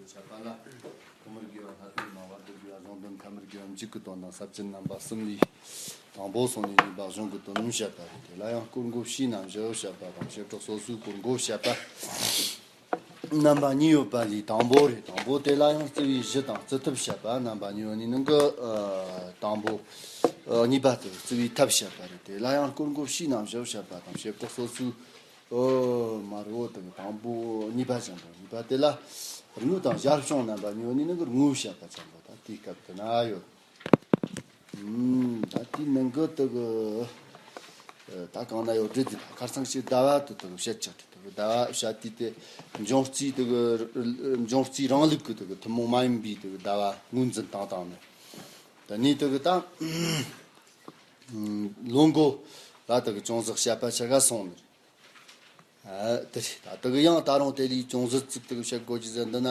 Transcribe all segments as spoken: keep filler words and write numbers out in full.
བཤད་པ་ལ། ཐོག་མར་དགེ་བ་ལྷ་དང་མང་བ་དུ་དགེ་བ་གཞུང་དོན་ཐ་མར་དགེ་བ་མཇུག་གི་དོན་དང་ས་བཅད་རྣམ་པ་གསུམ་ལས། དང་པོ་སོང་ནས་གཉིས་པ་གཞུང་གི་དོན་བཤད་པ་རེད། དེ་ལ་ཡང་སྐོར་འགོ་ཕྱིས་ནམ་བཞི་བཤད་པ་དང་བྱེ་བྲག་སོ་སོའི་སྐོར་འགོ་བཤད་པ། རྣམ་པ་གཉིས་ཡོད་པ་ལས་དང་པོ་རེད། དང་པོ་དེ་ལ་ཡང་རྩི་བའི་གཞི་དང་རྩི་ཐབས་བཤད་པ། རྣམ་པ་གཉིས་ཡོད་ནི་ནང་གི་ཨ་དང་པོ། ཨ་གཉིས་པ་དེ་རྩི་བའི་ཐབས་བཤད་པ་རེད། དེ་ལ་ཡང་སྐོར་འགོ་ཕྱིས་ནམ་བཞི་བཤད་པ་དང་བྱེ་བྲག་སོ་སོའི། ཨོ་མ་རོ་དང་དང་པོ་གཉིས་པ་ཅན་དང་གཉིས་པ་དེ་ལ་རྔོ་དང་ཞར་བྱུང་རྣམ་པ་གཉིས་ཡོད་ནི་ནང་གི་རྔོ་བཤད་པ་ཅན་པོ་ད་དེའི་སྐབས་དེ་ན་ཡོད། ཨུམ། ད་དེའི་ནང་གི་དེ་གི་ད་གང་ན་ཡོད་རེད། དེ་ཁར་སང་ཞིག་ཟླ་བ་དེ་དེ་གི་བཤད་ཆགས་དེ་དེ་གི་ཟླ་བ་བཤད་དུས་དེ་འབྱུང་རྩིས་དེ་གི་འབྱུང་རྩིས་རིང་ལུགས་ཀྱི་དེ་གི་ཐུན་མོང་མ་ཡིན་པའི་དེ་གི་ཟླ་བ་ངོས་འཛིན་བཏང་བཏང་ནས། ད་ནི་དེ་གི་ད་ལོ་འགོ་ལ་དེ་གི་ཅུང་ཟད་བཤད་པ་ཆ་ག་སོང་ནས། ཨ་དེ་རེད། ད་དེ་གི་ཡང་ད་རུང་དེ་ལས་ཅུང་ཟད་ཙིག་དེ་གི་བཤད་དགོས་ཀྱི་ཟེར་འདི་ན།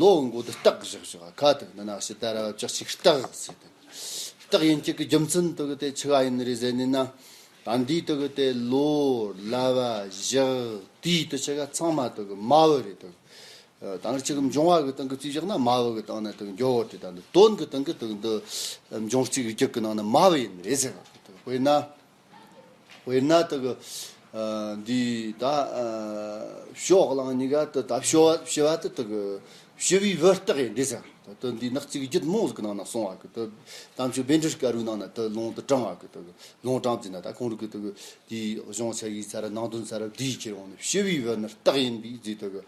ལོ་འགོ་དེ་སྟག་བཞག་བཞག་ཁ་དེ་འདི་ན་ཕྱི་ད་ར་བཅུ་གཅིག་སྟག་ཟེར་དེ། སྟག་ཡིན་གཅིག་གི་རྒྱུ་མཚན་དེ་གི་དེ་ཆི་ག་ཡིན་ནི་རེད་ཟེར་ནི་ན། ད་འདིའི་དེ་གི་དེ་ལོ་ལ་བ་ཞག་དུས་དེ་ཆི་ག་ཚང་མ་དེ་གི་མ་བུ་རེད་དེ། ད་ནི་གཅིག་གི་འབྱུང་བ་གི་སྟེང་གི་རྩིས་བཞག་ན་མ་བུ་གི་སྟེང་ན་དེ་གི་འགྱོ་བོ་དེ་ད་འདི་དོན་གི་སྟེང་གི་དེ་གི་འདི་འབྱུང་རྩིས་གི་རྒྱུད་གི་ནང་ན་མ་བུ་ཡིན་ནི་རེད་ཟེར་བ་དེ་དཔེར་ན། དཔེར་ན་དེ་གི་ཨ་འདི་ད་ཨ་བྱོ་གླང་གཉིས་ཀ་དེ་ད་བྱོ་བ་བྱོ་བ་དེ་དེ་གི་བྱོ་བའི་བུ་སྟག་ཡིན་འདི་ཟེར། ད་དེ་འདི་ནག་ཅིག་རྒྱུད་མོ་ཟིག་གི་ནང་ན་སོང་བ་གི་དེ་དམ་ཆོས་བཻ་ཌཱུརྱ་ཀ་རུའི་ནང་ན་དེ་ལུང་དེ་དྲངས་བ་གི་དེ་གི་ལུང་དྲངས་ཟིན་ན་ད་ཁོང་རིག་གི་དེ་གི་དེའི་གཞུང་ཆ་གི་ཚར་ནང་དོན་ཚར་བསྡུས་ཁྱེར་འོང་ནས་བྱོ་བའི་བུ་ནི་སྟག་ཡིན་པའི་རྫས་དེ་གི་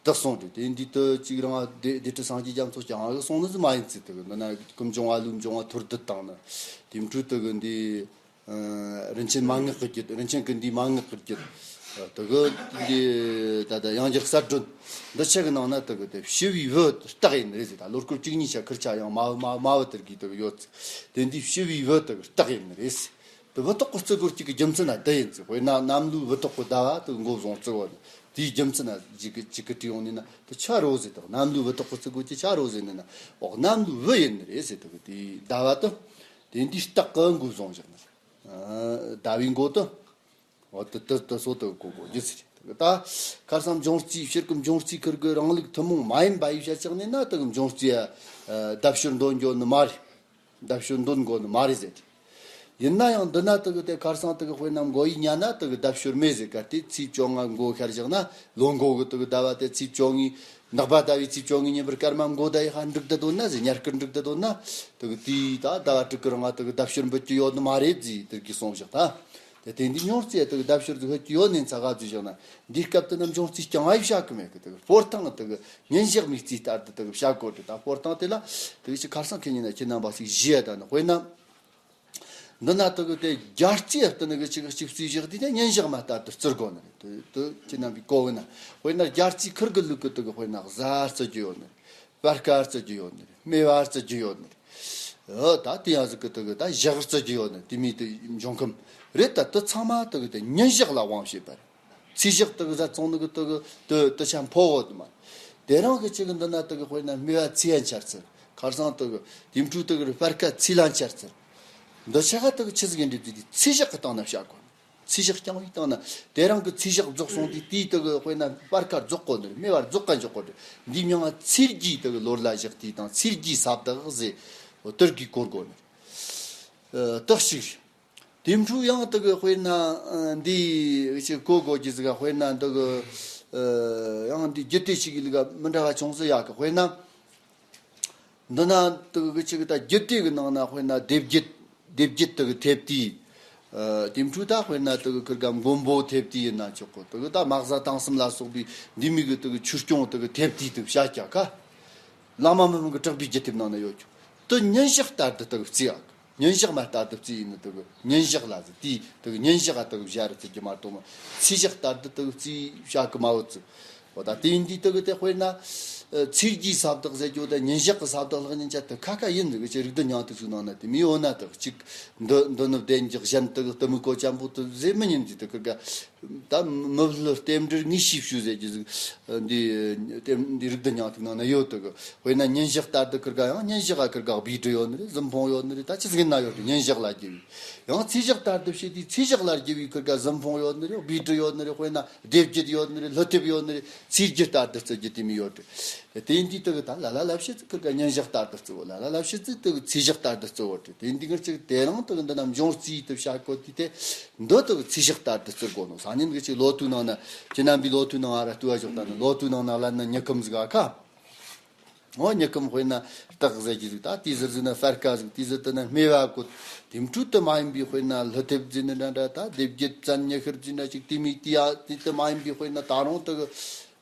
དེ་གསུངས་ཏེ་དེ་འདི་དེ་གཅིག་རང་སྡེ་སྡེ་ཁྲི་སངས་རྒྱས་རྒྱ་མཚོ་རྐྱང་གི་གསུངས་ནི་ཟིག་མ་ཡིན་ཚེ་དེ་གི་འདི་ན་ཀུན་འབྱུང་བ་ལུགས་འབྱུང་བ་ཐུར་བསྡུ་དང་ནི་དེ་འཕྲོས་དེ་གི་འདི། ཨ་རིན་ཆེན་མན་ངག་གི་རྒྱུད། རིན་ཆེན་ཀུན་འདུས་མན་ངག་གི་རྒྱུད། དེ་གི་འདི་ད་ལྟ་ཡང་རྒྱུད་གསལ་སྒྲོན་འདི་ཆ་གི་ནང་ན་དེ་གི་དེ་བྱོ་བའི་བུ་སྟག་ཡིན་རེད་ཟེར། ད་ལོ་སྐོར་བཅུ་གཉིས་ཆ་ཁུར་ཆ་ཡང་མ་བུ་མ་བུ་མ་བུ་དེ་གི་དེ་གི་ཡོད་ཚེ་དེ་འདི་བྱོ་བའི་བུ་དེ་གི་སྟག་ཡིན་རེད་ཟེར། དེ་བུ་ཐོག་གི་རྩི་སྒོ་གཅིག་གི་རྒྱུ་མཚན་ན་དེ་ཡིན་ཚེ། དཔེར་ན་གནམ་ལོའི་བུ་ཐོག་གི་ཟླ་བ་དེ་གི་འགོ་བཟུང་རྩི་བ་ནི་དེའི་རྒྱུ་མཚན་ན་གཅིག་གི་གཅིག་གི་བྲིས་ཡོང་ནི་ན་དེ་ཆ་རོ་ཟེར། དེ་གནམ་ལོའི་བུ་ཐོག་གི་རྩི་སྒོ་གཅིག་ཆ་རོ་ཟེར་ནི་ན་འོག་གནམ་ལོའི་བུ་ཡིན་ནི་རེད་ཟེར། དེ་གི་དེའི་ཟླ་བ་དེ། དེ་འདི་སྟག་གི་འགོ་བཟུང་བཞག་ནི། ཟླ་བའི་འགོ་དུ། འོ་དུ་དུ་དུ་སོ་དུ་གོ་གོ་རྒྱུ་ཟེར། ད་ཁར་སང་འབྱུང་རྩིས་སྤྱིར་གི་འབྱུང་རྩིས་ཁུར་གི་རིང་ལུགས་ཐུན་མོང་མ་ཡིན་པ་ཡི་བཤད་ཆགས་ནས་ན་དུ་གི་འབྱུང་རྩིས་ཨ་ལྡབ་ཤོར་འདོན་འགྱོ་ནི་མ་རེད། ལྡབ་ཤོར་འདོན་དགོ་ནི་མ་རེད་ཟེར། ཡིན་ན་ཡང་འདི་ན་དུ་གི་དེ་ཁར་སང་དུ་གི་དཔེར་ན་མགོ་ཡི་ཉ་ན་དུ་གི་ལྡབ་ཤོར་མེད་ཟེར། གལ་ཏེ་ཚེས་བཅོ་ལྔ་མགོ་ཤར་བཞག་ན་ལོ་འགོ་གི་དུ་གི་ཟླ་བ་དེ་ཚེས་བཅོ་ལྔའི་ནག་པ་ཟླ་བའི་ཚེས་བཅོ་ལྔའི་ཉིན་པར་སྐར་མ་མགོ་ཟླ་ཡི་ཧ་འགྲིག་ད་དོ་ན་ཟེར། ཉ་སྐར་འགྲིག་ད་དོ་ན་དུ་གི་དེའི་ད་ཟླ་བ་དྲུག་གི་རིང་ང་དུ་གི་ལྡབ་ཤོར་འབུད་ཀྱི་ཡོད་ནི་མ་རེད་ཟེར་དུ་གི་གསུངས་བཞག་ད། དེ་དེ་འདི་འབྱུང་རྩིས་དུ་གི་ལྡབ་ཤོར་དུ་ཧོད་ཀྱི་ཡོད་ནི་ཚ་ག་ཚུད་བཞག་ན་འདིའི་སྐབས་དུ་ན་འབྱུང་རྩིས་རྐྱང་ཨ་ཡི་བྱ་གི་མེད་གི། དུ་གི་སྤོར་ཐང་དུ་གི་ཉིན་ཞག་མིག་རྩིས་ལྟར་དུ་དུ་གི་བྱ་དགོ་དུ། ད་སྤོར་ཐང་དེ་ལ་དུ་གི་ཅི་ཁར་སང་ཁེ་ཉིན་ན་ཁྱེད་རྣམ་པ་ཞིག་བཞི་ཡ་ད་ནི་དཔེར་ན། འདི་ན་དུ་གི་དེ་རྒྱ་རྩིས་ཨ་དུ་ནི་གི་ཅི་གི་ཅིག་རྩིས་བཞག་དུས་ནི་ཉིན་ཞག་མ་ལྟར་དུ་བརྩི་དགོ་ནི་རེད། དུ་དུ་ཁྱེད་རྣམ་པའི་གོ་གི་ན་དཔེར་ན་རྒྱ་རྩིས་ཁུར་གི་ལུགས་གི་དུ་གི་དཔེར་ན་གཟའ་རྩི་རྒྱུ་ཡོད་ནི་རེད། སྤར་ཁ་རྩི་རྒྱུ་ཡོད་ནི་རེད། སྨེ་བ་རྩི་རྒྱུ་ཡོད་ནི་རེད། ཨོ་ད་དེ་ཡང་ཟིག་གི་དུ་གི་ད་ཞག་རྩི་རྒྱུ་ཡོད་ནི་དེ་མི་དུ་འབྱུང་ཁམས་རེད། ད་དུ་ཚང་མ་དུ་གི་དེ་ཉིན་ཞག་ལ་དབང་བྱེད་པ་རེད། ཚེས་ཞག་དུ་གི་ཟ་ཚོང་ནི་གི་དུ་གི་དུ་དུ་ཆ་འཕོ་བོ་དུ་མ། དེ་རང་གི་ཅི་གི་འདི་ན་དུ་གི་དཔེར་ན་སྨེ་བ་ཚེས་ཡན་ཆར་ཚུར། ཁར་སང་དུ་གི་དེ་འཕྲུལ་དུ་གི་སྤར་ཁ་ཚེས་ལན་ཆར་ཚུར། འདི་ཆ་ག་དུ་གི་ཆི་ཟིག་ཡིན་འདྲི་དུས་དེ་ཚེས་ཞག་གི་སྟེང་ན་བྱ་དགོས། ཚེས་ཞག་རྐྱང་བའི་སྟེང་ན་དེ་རང་གི་ཚེས་ཞག་རྫོགས་སོང་དུས་དེའི་དུ་གི་དཔེར་ན་སྤར་ཁ་རྫོགས་གོ་ནི་རེད། སྨེ་བ་རྫོགས་ཀ་འཇོག་གོ་ནི་རེད། འདིའི་མྱིང་ང་ཚེས་རྒྱུའི་དུ་གི་ལོ་ལ་ཞག་དུས་དང་ཚེས་རྒྱུའི་ས་བདག་ཟེར། འོ་དུར་གི་གོར་གོ་ནི་རེད། ཨ་དག་ཞིག་རེད། དེ་འཕྲུལ་ཡང་དུ་གི་དཔེར་ན་ཨ་འདི་ཞིག་གོ་གོ་གི་ཟིག་ག་དཔེར་ན་འདི་གི་ཨ་ཡང་འདི་རྒྱུད་སྡེ་ཞིག་གི་ལུགས་མི་འདྲ་བ་བྱུང་ཟིག་ཡ་གི་དཔེར་ན། འདི་ན་དུ་གི་ཅིག་ད་རྒྱུད་སྡེ་གི་ནང་ན་དཔེར་ན་སྡེ་བརྒྱད། སྡེ་བརྒྱད་དུ་གི་ཐེབས་དུས། ཨ་དེ་འཕྲུལ་ད་དཔེར་ན་དུ་གི་ཁིར་ག་མགོན་པོ་ཐེབས་དུས་ཡིན་ན་ཆོག་གོ། དུ་གི་ད་དམག་བཟའ་དང་གསུམ་ལ་སོགས་པའི་འདི་མི་གི་དུ་གི་ཆོས་སྐྱོང་དུ་གི་ཐེབས་དུས་དུ་བྱ་རྒྱ་ཁ། བླ་མ་མི་མང་གི་གྲགས་པའི་རྒྱུད་ཐེབས་ནང་ན་ཡོད་ཀྱང་དུ་ཉིན་ཞག་ལྟར་དུ་དུ་གི་བརྩི་ཡག་ཉིན་ཞག་མ་ལྟར་དུ་བརྩི་ཡིན་ནི་དུ་གི་ཉིན་ཞག་ལ་ཟེར། དུས་དུ་གི་ཉིན་ཞག་ཨ་དུ་གི་བཞག་རུ་བརྩི་རྒྱུ་མ་གཏོགས་མ་ཚེས་ཞག་ལྟར་དུ་དུ་གི་བརྩི་བྱ་གི་མ་བོ་བརྩི། འོ་ད་དེ་ཡིན་དུས་དུ་གི་དེ་དཔེར་ན། ཚེས་རྒྱུའི་ས་བདག་ཟེར་རྒྱུ་དང་ཉིན་ཞག་གི་ས་བདག་ལྷག་ཉིན་ཆ་དུ་ཁ་ཁ་ཡིན་ཟིག་ཅེ་རིགས་དུ་མྱང་དུ་ཚུགས་ནང་ན་དེ་མི་འོ་ན་དུ་གཅིག་འདི་འདི་ནུབ་བདེ་འཇགས་གཞན་དུ་གི་དུ་མི་གོ་ཅམ་པོ་དུ་ཟེར་མི་ཉན་ཟིག་དུ་ཁིར་ག་ད་མི་བསླུ་རྟེན་འབྲེལ་དངོས་གཞིའི་ཕྱོགས་ཟེར་གྱི་ཟིག་འདི་རྟེན་འདི་རིགས་ལྡན་སྙིང་ཐིག་ནང་ན་ཡོད་དུ་གི། དཔེར་ན་ཉིན་ཞག་ལྟར་དུ་ཁིར་ག་ཡང་ཉིན་ཞག་ག་ཁིར་ག་སྦས་འབྲུ་ཡོད་ནི་རེད། གཟུ་འཕོང་ཡོད་ནི་རེད། ད་ཅི་ཟིག་ཡིན་ན་ཡོད་དུ། ཉིན་ཞག་ལ་རྒྱུ་བའི། ཡང་ཚེས་ཞག་ལྟར་དུ་བྱེད་དུས་ཚེས་ཞག་ལ་རྒྱུ་བའི་ཁིར་ག་གཟུ་འཕོང་ཡོད་ནི་རེད། སྦས་འབྲུ་ཡོད་ནི་རེད། དཔེར་ན་སྡེ་བརྒྱད་ཡོད་ནི་རེད། ལྷུ་ཐེབས་ཡོད་ནི་རེད། ཚེས་རྒྱུ་ལྟར་དུ་བརྩི་རྒྱུ་དེ་མི་ཡོད་དུ། དེ་འདི་དུ་གི་ད་ལ་ལ་ལ་བྱེད་ཚིག་ཁིར་ག་ཉིན་ཞག་ལྟར་དུ་བརྩི་གོ། ལ་ལ་ལ་བྱེད་ཚིག་དུ་གི་ཚེས་ཞག་ལྟར་དུ་བརྩི་གོ་དེ། དེ་འདི་ངར་ཅིག་དེ་རང་དུ་གི་འདི་ན་འབྱུང་རྩིས་དུ་བྱ་གོ་དུས་དེ། འདི་དུ་ཚེས་ཞག་ལྟར་དུ་བརྩི་དགོས་ནོ། སང་ཉིན་གི་ཅིག་ལོ་ཐོའི་ནང་ན། ཁྱེད་རྣམ་པའི་ལོ་ཐོའི་ནང་ཨ་ར་ལྟོས་བ་ཞོག་ད་ནི་ལོ་ཐོའི་ནང་ན་ལ་ན་མྱི་ཁམས་ཟིག་ཨ་ཁ། འོ་མྱི་ཁམས་དཔེར་ན་སྟག་ཟེར་གྱི་ཟིག་ད་དེའི་ཟུར་ཟིག་ན་སྤར་ཁ་ཟིག་དེའི་ཟུར་དུ་ན་སྨེ་བ་བཀོད། དེ་འཕྲོ་དུ་མ་ཡིན་པའི་དཔེར་ན་ལྷུ་ཐེབས་ཟེར་ནི་འདྲ་འདྲ། ད་སྡེ་བརྒྱད་བཙན་ཉི་ཤར་ཟེར་ན་ཅིག་དེ་མི་དེ་ཡ་དེ་དུ་མ་ཡིན་པའི་དཔེར་ན་ད་རུང་དུ་གི།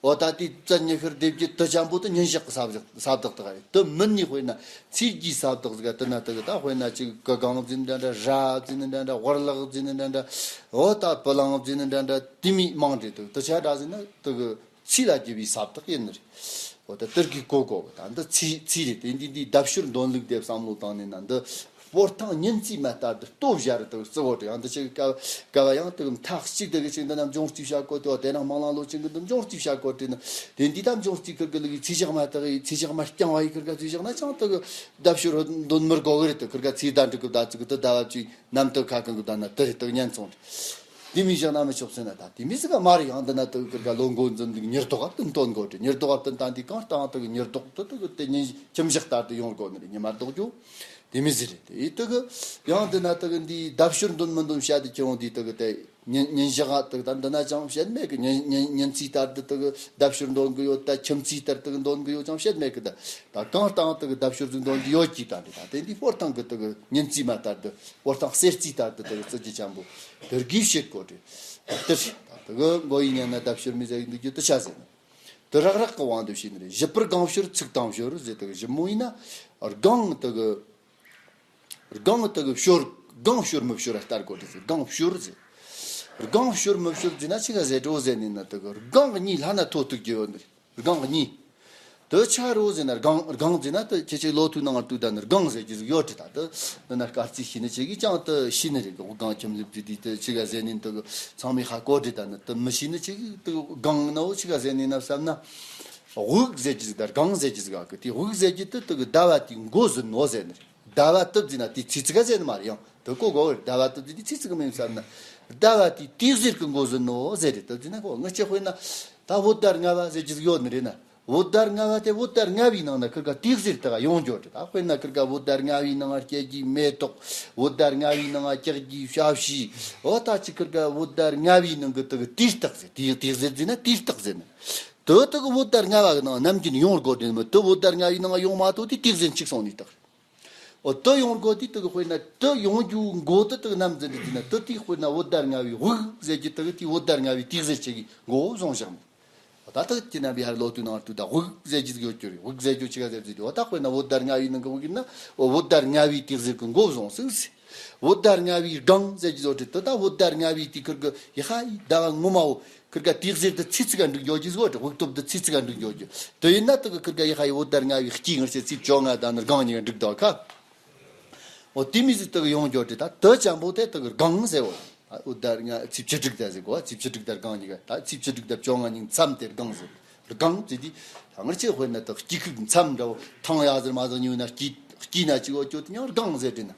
འོ་ད་དེ་བཙན་ཉི་ཤར་སྡེ་བརྒྱད་དུ་ཅན་པོ་དུ་ཉིན་ཞག་གི་ས་བདག་ས་བདག་དག་རེད། དུ་མིན་ནི་དཔེར་ན་ཚེས་རྒྱུའི་ས་བདག་ཟིག་དུ་ན་དུ་གི། ད་དཔེར་ན་ཅིག་གུ་གང་ཟེར་ནི་འདྲ་འདྲ། ར་ཟེར་ནི་འདྲ་འདྲ། བར་ལག་ཟེར་ནི་འདྲ་འདྲ། འོ་ད་བུ་གླང་ཟེར་ནི་འདྲ་འདྲ། དེ་མི་མང་རེད། དུ་དུ་ཆ་འདྲ་ཟེར་ན་དུ་གི་ཚེས་ལ་རྒྱུ་བའི་ས་བདག་ཡིན་ནི་རེད། འོ་ད་དུར་གི་གོ་གོ་གི་ད་འདི་ཚེས་ཚེས་རེད། དེ་འདི་འདི་ལྡབ་ཤོར་འདོན་ལུགས་དེ་བསམ་བློ་བཏང་ནས་ན། འདི་སྤོར་ཐང་ཉིན་བརྩིས་མ་ལྟར་དུ་ལྟོ་བཞག་རེད། དུ་བརྩི་བོ་དེ་ཡང་འདི་ཆེ་གི་ཀ་ཀ་བ་ཡང་དུ་མཐའ་གཅིག་དུ་གི་ཅིག་འདི་ན་འབྱུང་རྩིས་བྱ་གོ་དེ། དེ་ན་མང་ལང་ལོ་ཅན་གི་འདི་འབྱུང་རྩིས་བྱ་གོ་དེ་ན། དེ་འདི་ད་འབྱུང་རྩིས་ཁིར་གི་ལུགས་ཡི་ཚེས་ཞག་མ་དག་ཡི་ཚེས་ཞག་མ་རྐྱང་བ་ཡི་ཁིར་ག་ཚེས་ཞག་ན་ཅང་དུ་གི་ལྡབ་ཤོར་འདོན་མི་དགོ་གི་རེད། དུ་ཁིར་ག་ཚེས་ཟླ་འགྲིག་གི་ད་ཙི་གི་དུ་ཟླ་བ་ཅིག་ནམ་དུ་ཁ་གང་གི་ད་ན་དུ་རེད། དུ་ཉན་སོང་རེད། དེ་མི་བཞག་ན་མི་ཆོག་ཟེར་ན། ད་དེ་མི་ཟིག་ག་མ་རེད། ཡང་འདི་ན་དུ་ཁིར་ག་ལོ་འགོ་འཛིན་འདུག་ཉེར་བསྡོགས་བསྟུན་སྟོན་དགོ་རེད། ཉེར་བསྡོགས་བསྟུན་ད་འདི་གང་ལྟ་དུ་ཉེར་བསྡོགས་དུ་དུ་གི་དེ་ཉིན་ཁྱིམ་ཞག་ལྟར་དུ་ཡོང་དགོ་ནི་རེད། ཉི་མ་ལྡོག་རྒྱུ་དེ་མི་ཟིག་རེད། དེ་དུ་གི་ཡང་འདི་ན་དུ་གི་འདི་ལྡབ་ཤོར་འདོན་མི་འདོན་བཤད་དུ་ཁྱེར་འོང་དུས་དུ་གི་དེ། ཉིན་ཉིན་ཞག་ག་དུ་ད་འདི་ན་ཅང་བཤད་མེད་གི། ཉིན་ཉིན་ཉིན་ཚེས་ལྟར་དུ་དུ་གི་ལྡབ་ཤོར་འདོན་གི་ཡོད། ད་ཁྱིམ་ཚེས་ལྟར་དུ་གི་འདོན་གི་ཡོད་ཅང་བཤད་མེད་གི། ད་ད་གང་ལྟ་དུ་གི་ལྡབ་ཤོར་ཟིག་འདོན་གི་ཡོད་ཀྱི། ད་འདི་ད་དེ་འདི་སྤོར་ཐང་གི་དུ་གི་ཉིན་བརྩིས་མ་ལྟར་དུ་སྤོར་ཐང་གསེར་བརྩིས་ལྟར་དུ་དུ་གི་བརྩི་རྒྱུ་ཅན་པོ་དུ་གིས་བཤད་གོ་དུ། དུ་ད་དུ་གི་མགོ་ཡི་ཉན་ན་ལྡབ་ཤོར་མི་ཟེར་གི་འདུག་རྒྱུ་དུ་ཆ་ཟེར་ན། དུ་རག་རག་གི་དབང་དུ་བྱས་ནི་རེད། ཞིབ་པར་སྒང་ཤོར་ཚིག་དང་ཤོར་ཟེར། དུ་གི་ཞིབ་མོ་ཡིན་ན་སྒང་དུ་གི། སྒང་དུ་གི་ཤོར། སྒང་ཤོར་མི་ཤོར་ལྟར་གོ་དུས་སྒང་ཤོར་ཟེར། སྒང་ཤོར་མི་ཤོར་ཟེར་ན་ཆི་ག་ཟེར་འགྲོ་ཟེར་ནི་ན། དུ་གི་སྒང་གཉིས་ལྷ་ན་ཐོ་ཐུག་རྒྱུ་ཡོད་ནི་རེད། སྒང་གཉིས། དུ་ཆ་རོ་ཟེར་ན་སྒང་སྒང་ཟེར་ན་དུ་ཁྱེད་ཆེ་ལོ་ཐུག་ནང་ང་ཏུ་ད་ནི་སྒང་ཟེར་གྱི་ཟིག་ཡོད་དྲི། ད་དུ་འདི་ན་སྐར་རྩིས་ཤེས་ནི་ཆེ་གི་ཅང་དུ་ཤེས་ནི་རེད། སྒང་ཁྱིམ་ལུགས་དུ་དུ་ཆི་ག་ཟེར་ནི་དུ་གི་ཚང་མི་ཧ་གོ་དྲི། ད་ནི་དུ་མི་ཤེས་ནི་ཆེ་གི་དུ་སྒང་ན་འོ་ཆི་ག་ཟེར་ནི་ན་བསམ་ན། དབུགས་ཟེར་གྱི་ཟིག་ད་སྒང་ཟེར་གྱི་ཟིག་ག་གི་དེ་དབུགས་ཟེར་གྱི་དུ་དུ་གི་ཟླ་བ་དེའི་མགོ་ཟིན་ནོ་ཟེར་ནི་རེད། ཟླ་བ་དུ་བརྩིས་ན་དེ་ཚེས་ཚིག་ག་ཟེར་ནི་མ་རེད། ཡང་དུ་གོ་གོ་བར་ཟླ་བ་དུ་བརྩིས་དེ་ཚེས་ཚིག་གི་མིན་བསམ་ན། ཟླ་བ་དེ་དུས་ཟེར་གི་མགོ་ཟིན་ནོ་ཟེར་རེད། དུ་བརྩིས་ན་གོ་ངི་ཆེ་དཔེར་ན་ད་བོད་ཟླ་ལྔ་བ་ཟེར་གྱི་ཟིག་ཡོད་ནི་རེད་ན། བོད་ཟླ་ལྔ་བ་དེ་བོད་ཟླ་ལྔ་བའི་ནང་ན་ཁིར་ག་དུས་ཟེར་དུ་ག་ཡོང་འགྱོ་རེད། ད་དཔེར་ན་ཁིར་ག་བོད་ཟླ་ལྔ་བའི་ནང་ང་སྐྱེ་རྒྱུའི་མེ་ཏོག་བོད་ཟླ་ལྔ་བའི་ནང་ང་སྐྱེ་རྒྱུའི་ཤ་བྱི། འོ་ད་ཅི་ཁིར་ག་བོད་ཟླ་ལྔ་བའི་ནང་གི་དུ་གི་དུས་རྟགས་ཟེར། དུས་དུས་ཟེར་ཟེར་ན་དུས་རྟགས་ཟེར་ནི། དུ་དུ་གི་བོད་ཟླ་ལྔ་བ་གི་ནང་ནམ་རྒྱུན་ཡོང་དགོ་དྲི་མི་དུ་བོད་ཟླ་ལྔ་བའི་ནང་ང་ཡོང་མ་ཐུབ་དུས་དུས་ཟེར་འཆུག་སོང་ནི་རྟགས་རེད། འོ་དུ་ཡོང་དགོ་དུས་དུ་གི་དཔེར་ན་དུ་ཡོང་རྒྱུ་མགོ་དུ་དུ་གི་ནམ་ཟེར་དུས་ན་དུ་དེའི་དཔེར་ན་བོད་ཟླ་ལྔ་བའི་དབུགས་ཟེར་གྱི་དུ་གི་དེའི་བོད་ཟླ་ལྔ་བའི་དུས་ཟེར་ཆེ་གི་མགོ་བཟུང་བཞག་མོ། འོ་ད་དུ་དེ་ན་བི་ཧར་ལོ་དུ་ནང་དུ་ད་དབུགས་ཟེར་གྱི་ཡོད་རྒྱུ་རེད། དབུགས་ཟེར་རྒྱུ་ཆི་ག་ཟེར་ཟེར་དུས་འོ་ད་དཔེར་ན་བོད་ཟླ་ལྔ་བའི་ནང་གི་དབུགས་ཡིན་ན་འོ་བོད་ཟླ་ལྔ་བའི་དུས་ཟེར་གི་མགོ་བཟུང་ཟིག་ཟེར། བོད་ཟླ་ལྔ་བའི་སྒང་ཟེར་གྱི་ཡོད་རེད། དུ་ད་བོད་ཟླ་ལྔ་བའི་དུས་ཁུར་གི་ཡི་ཧ་ཡི་ཟླ་བ་ངོ་མ་འོ། ཁིར་ག་དུས་ཟེར་དུ་ཚིག་ཚིག་ག་འགྲིག་འགྱོ་རྒྱུ་ཟིག་འོ་དྲི། དབུགས་སྟོབས་དུ་ཚིག་ཚིག་ག་འགྲིག་འགྱོ་རྒྱུ། དུ་ཡིན་ན་དུ་གི་ཁིར་ག་ཡི་ཧ་ཡི་བོད་ཟླ་ལྔ་བའི་དཀྱིལ་ངར་ཆེ་ཚིག་བཅོ་ལྔ་ད་ནི་སྒང་གཉིས་ཀ་འགྲིག་འདུག་ཁ། འོ་དེ་མི་ཟིག་དུ་གི་ཡོང་འགྱོ་དྲི། ད་དུ་ཅན་པོ་དེ་དུ་གི་སྒང་ཟེར་འོ། འོ་ཟླ་ལྔ་ཚེས་བཅུ་དྲུག་ད་ཟེར་གོ། ཚེས་བཅུ་དྲུག་ད་སྒང་གཉིས་ཀ་ད་ཚེས་བཅུ་དྲུག་ད་བཅོ་ལྔ་ཉིན་མཚམས་དེ་སྒང་ཟེར། སྒང་ཟེར་དུས་ད་ངར་ཆེ་དཔེར་ན་དུ་དཀྱིལ་ཁུག་མཚམས་འདྲ་བོ་ཐང་ཡ་ཟེར་མ་ཟེར་ཉུལ་ན་དཀྱིལ་དཀྱིལ་ན་ཅིག་འོ་ཅོ་དེ་ཡང་སྒང་ཟེར་དྲི་ན།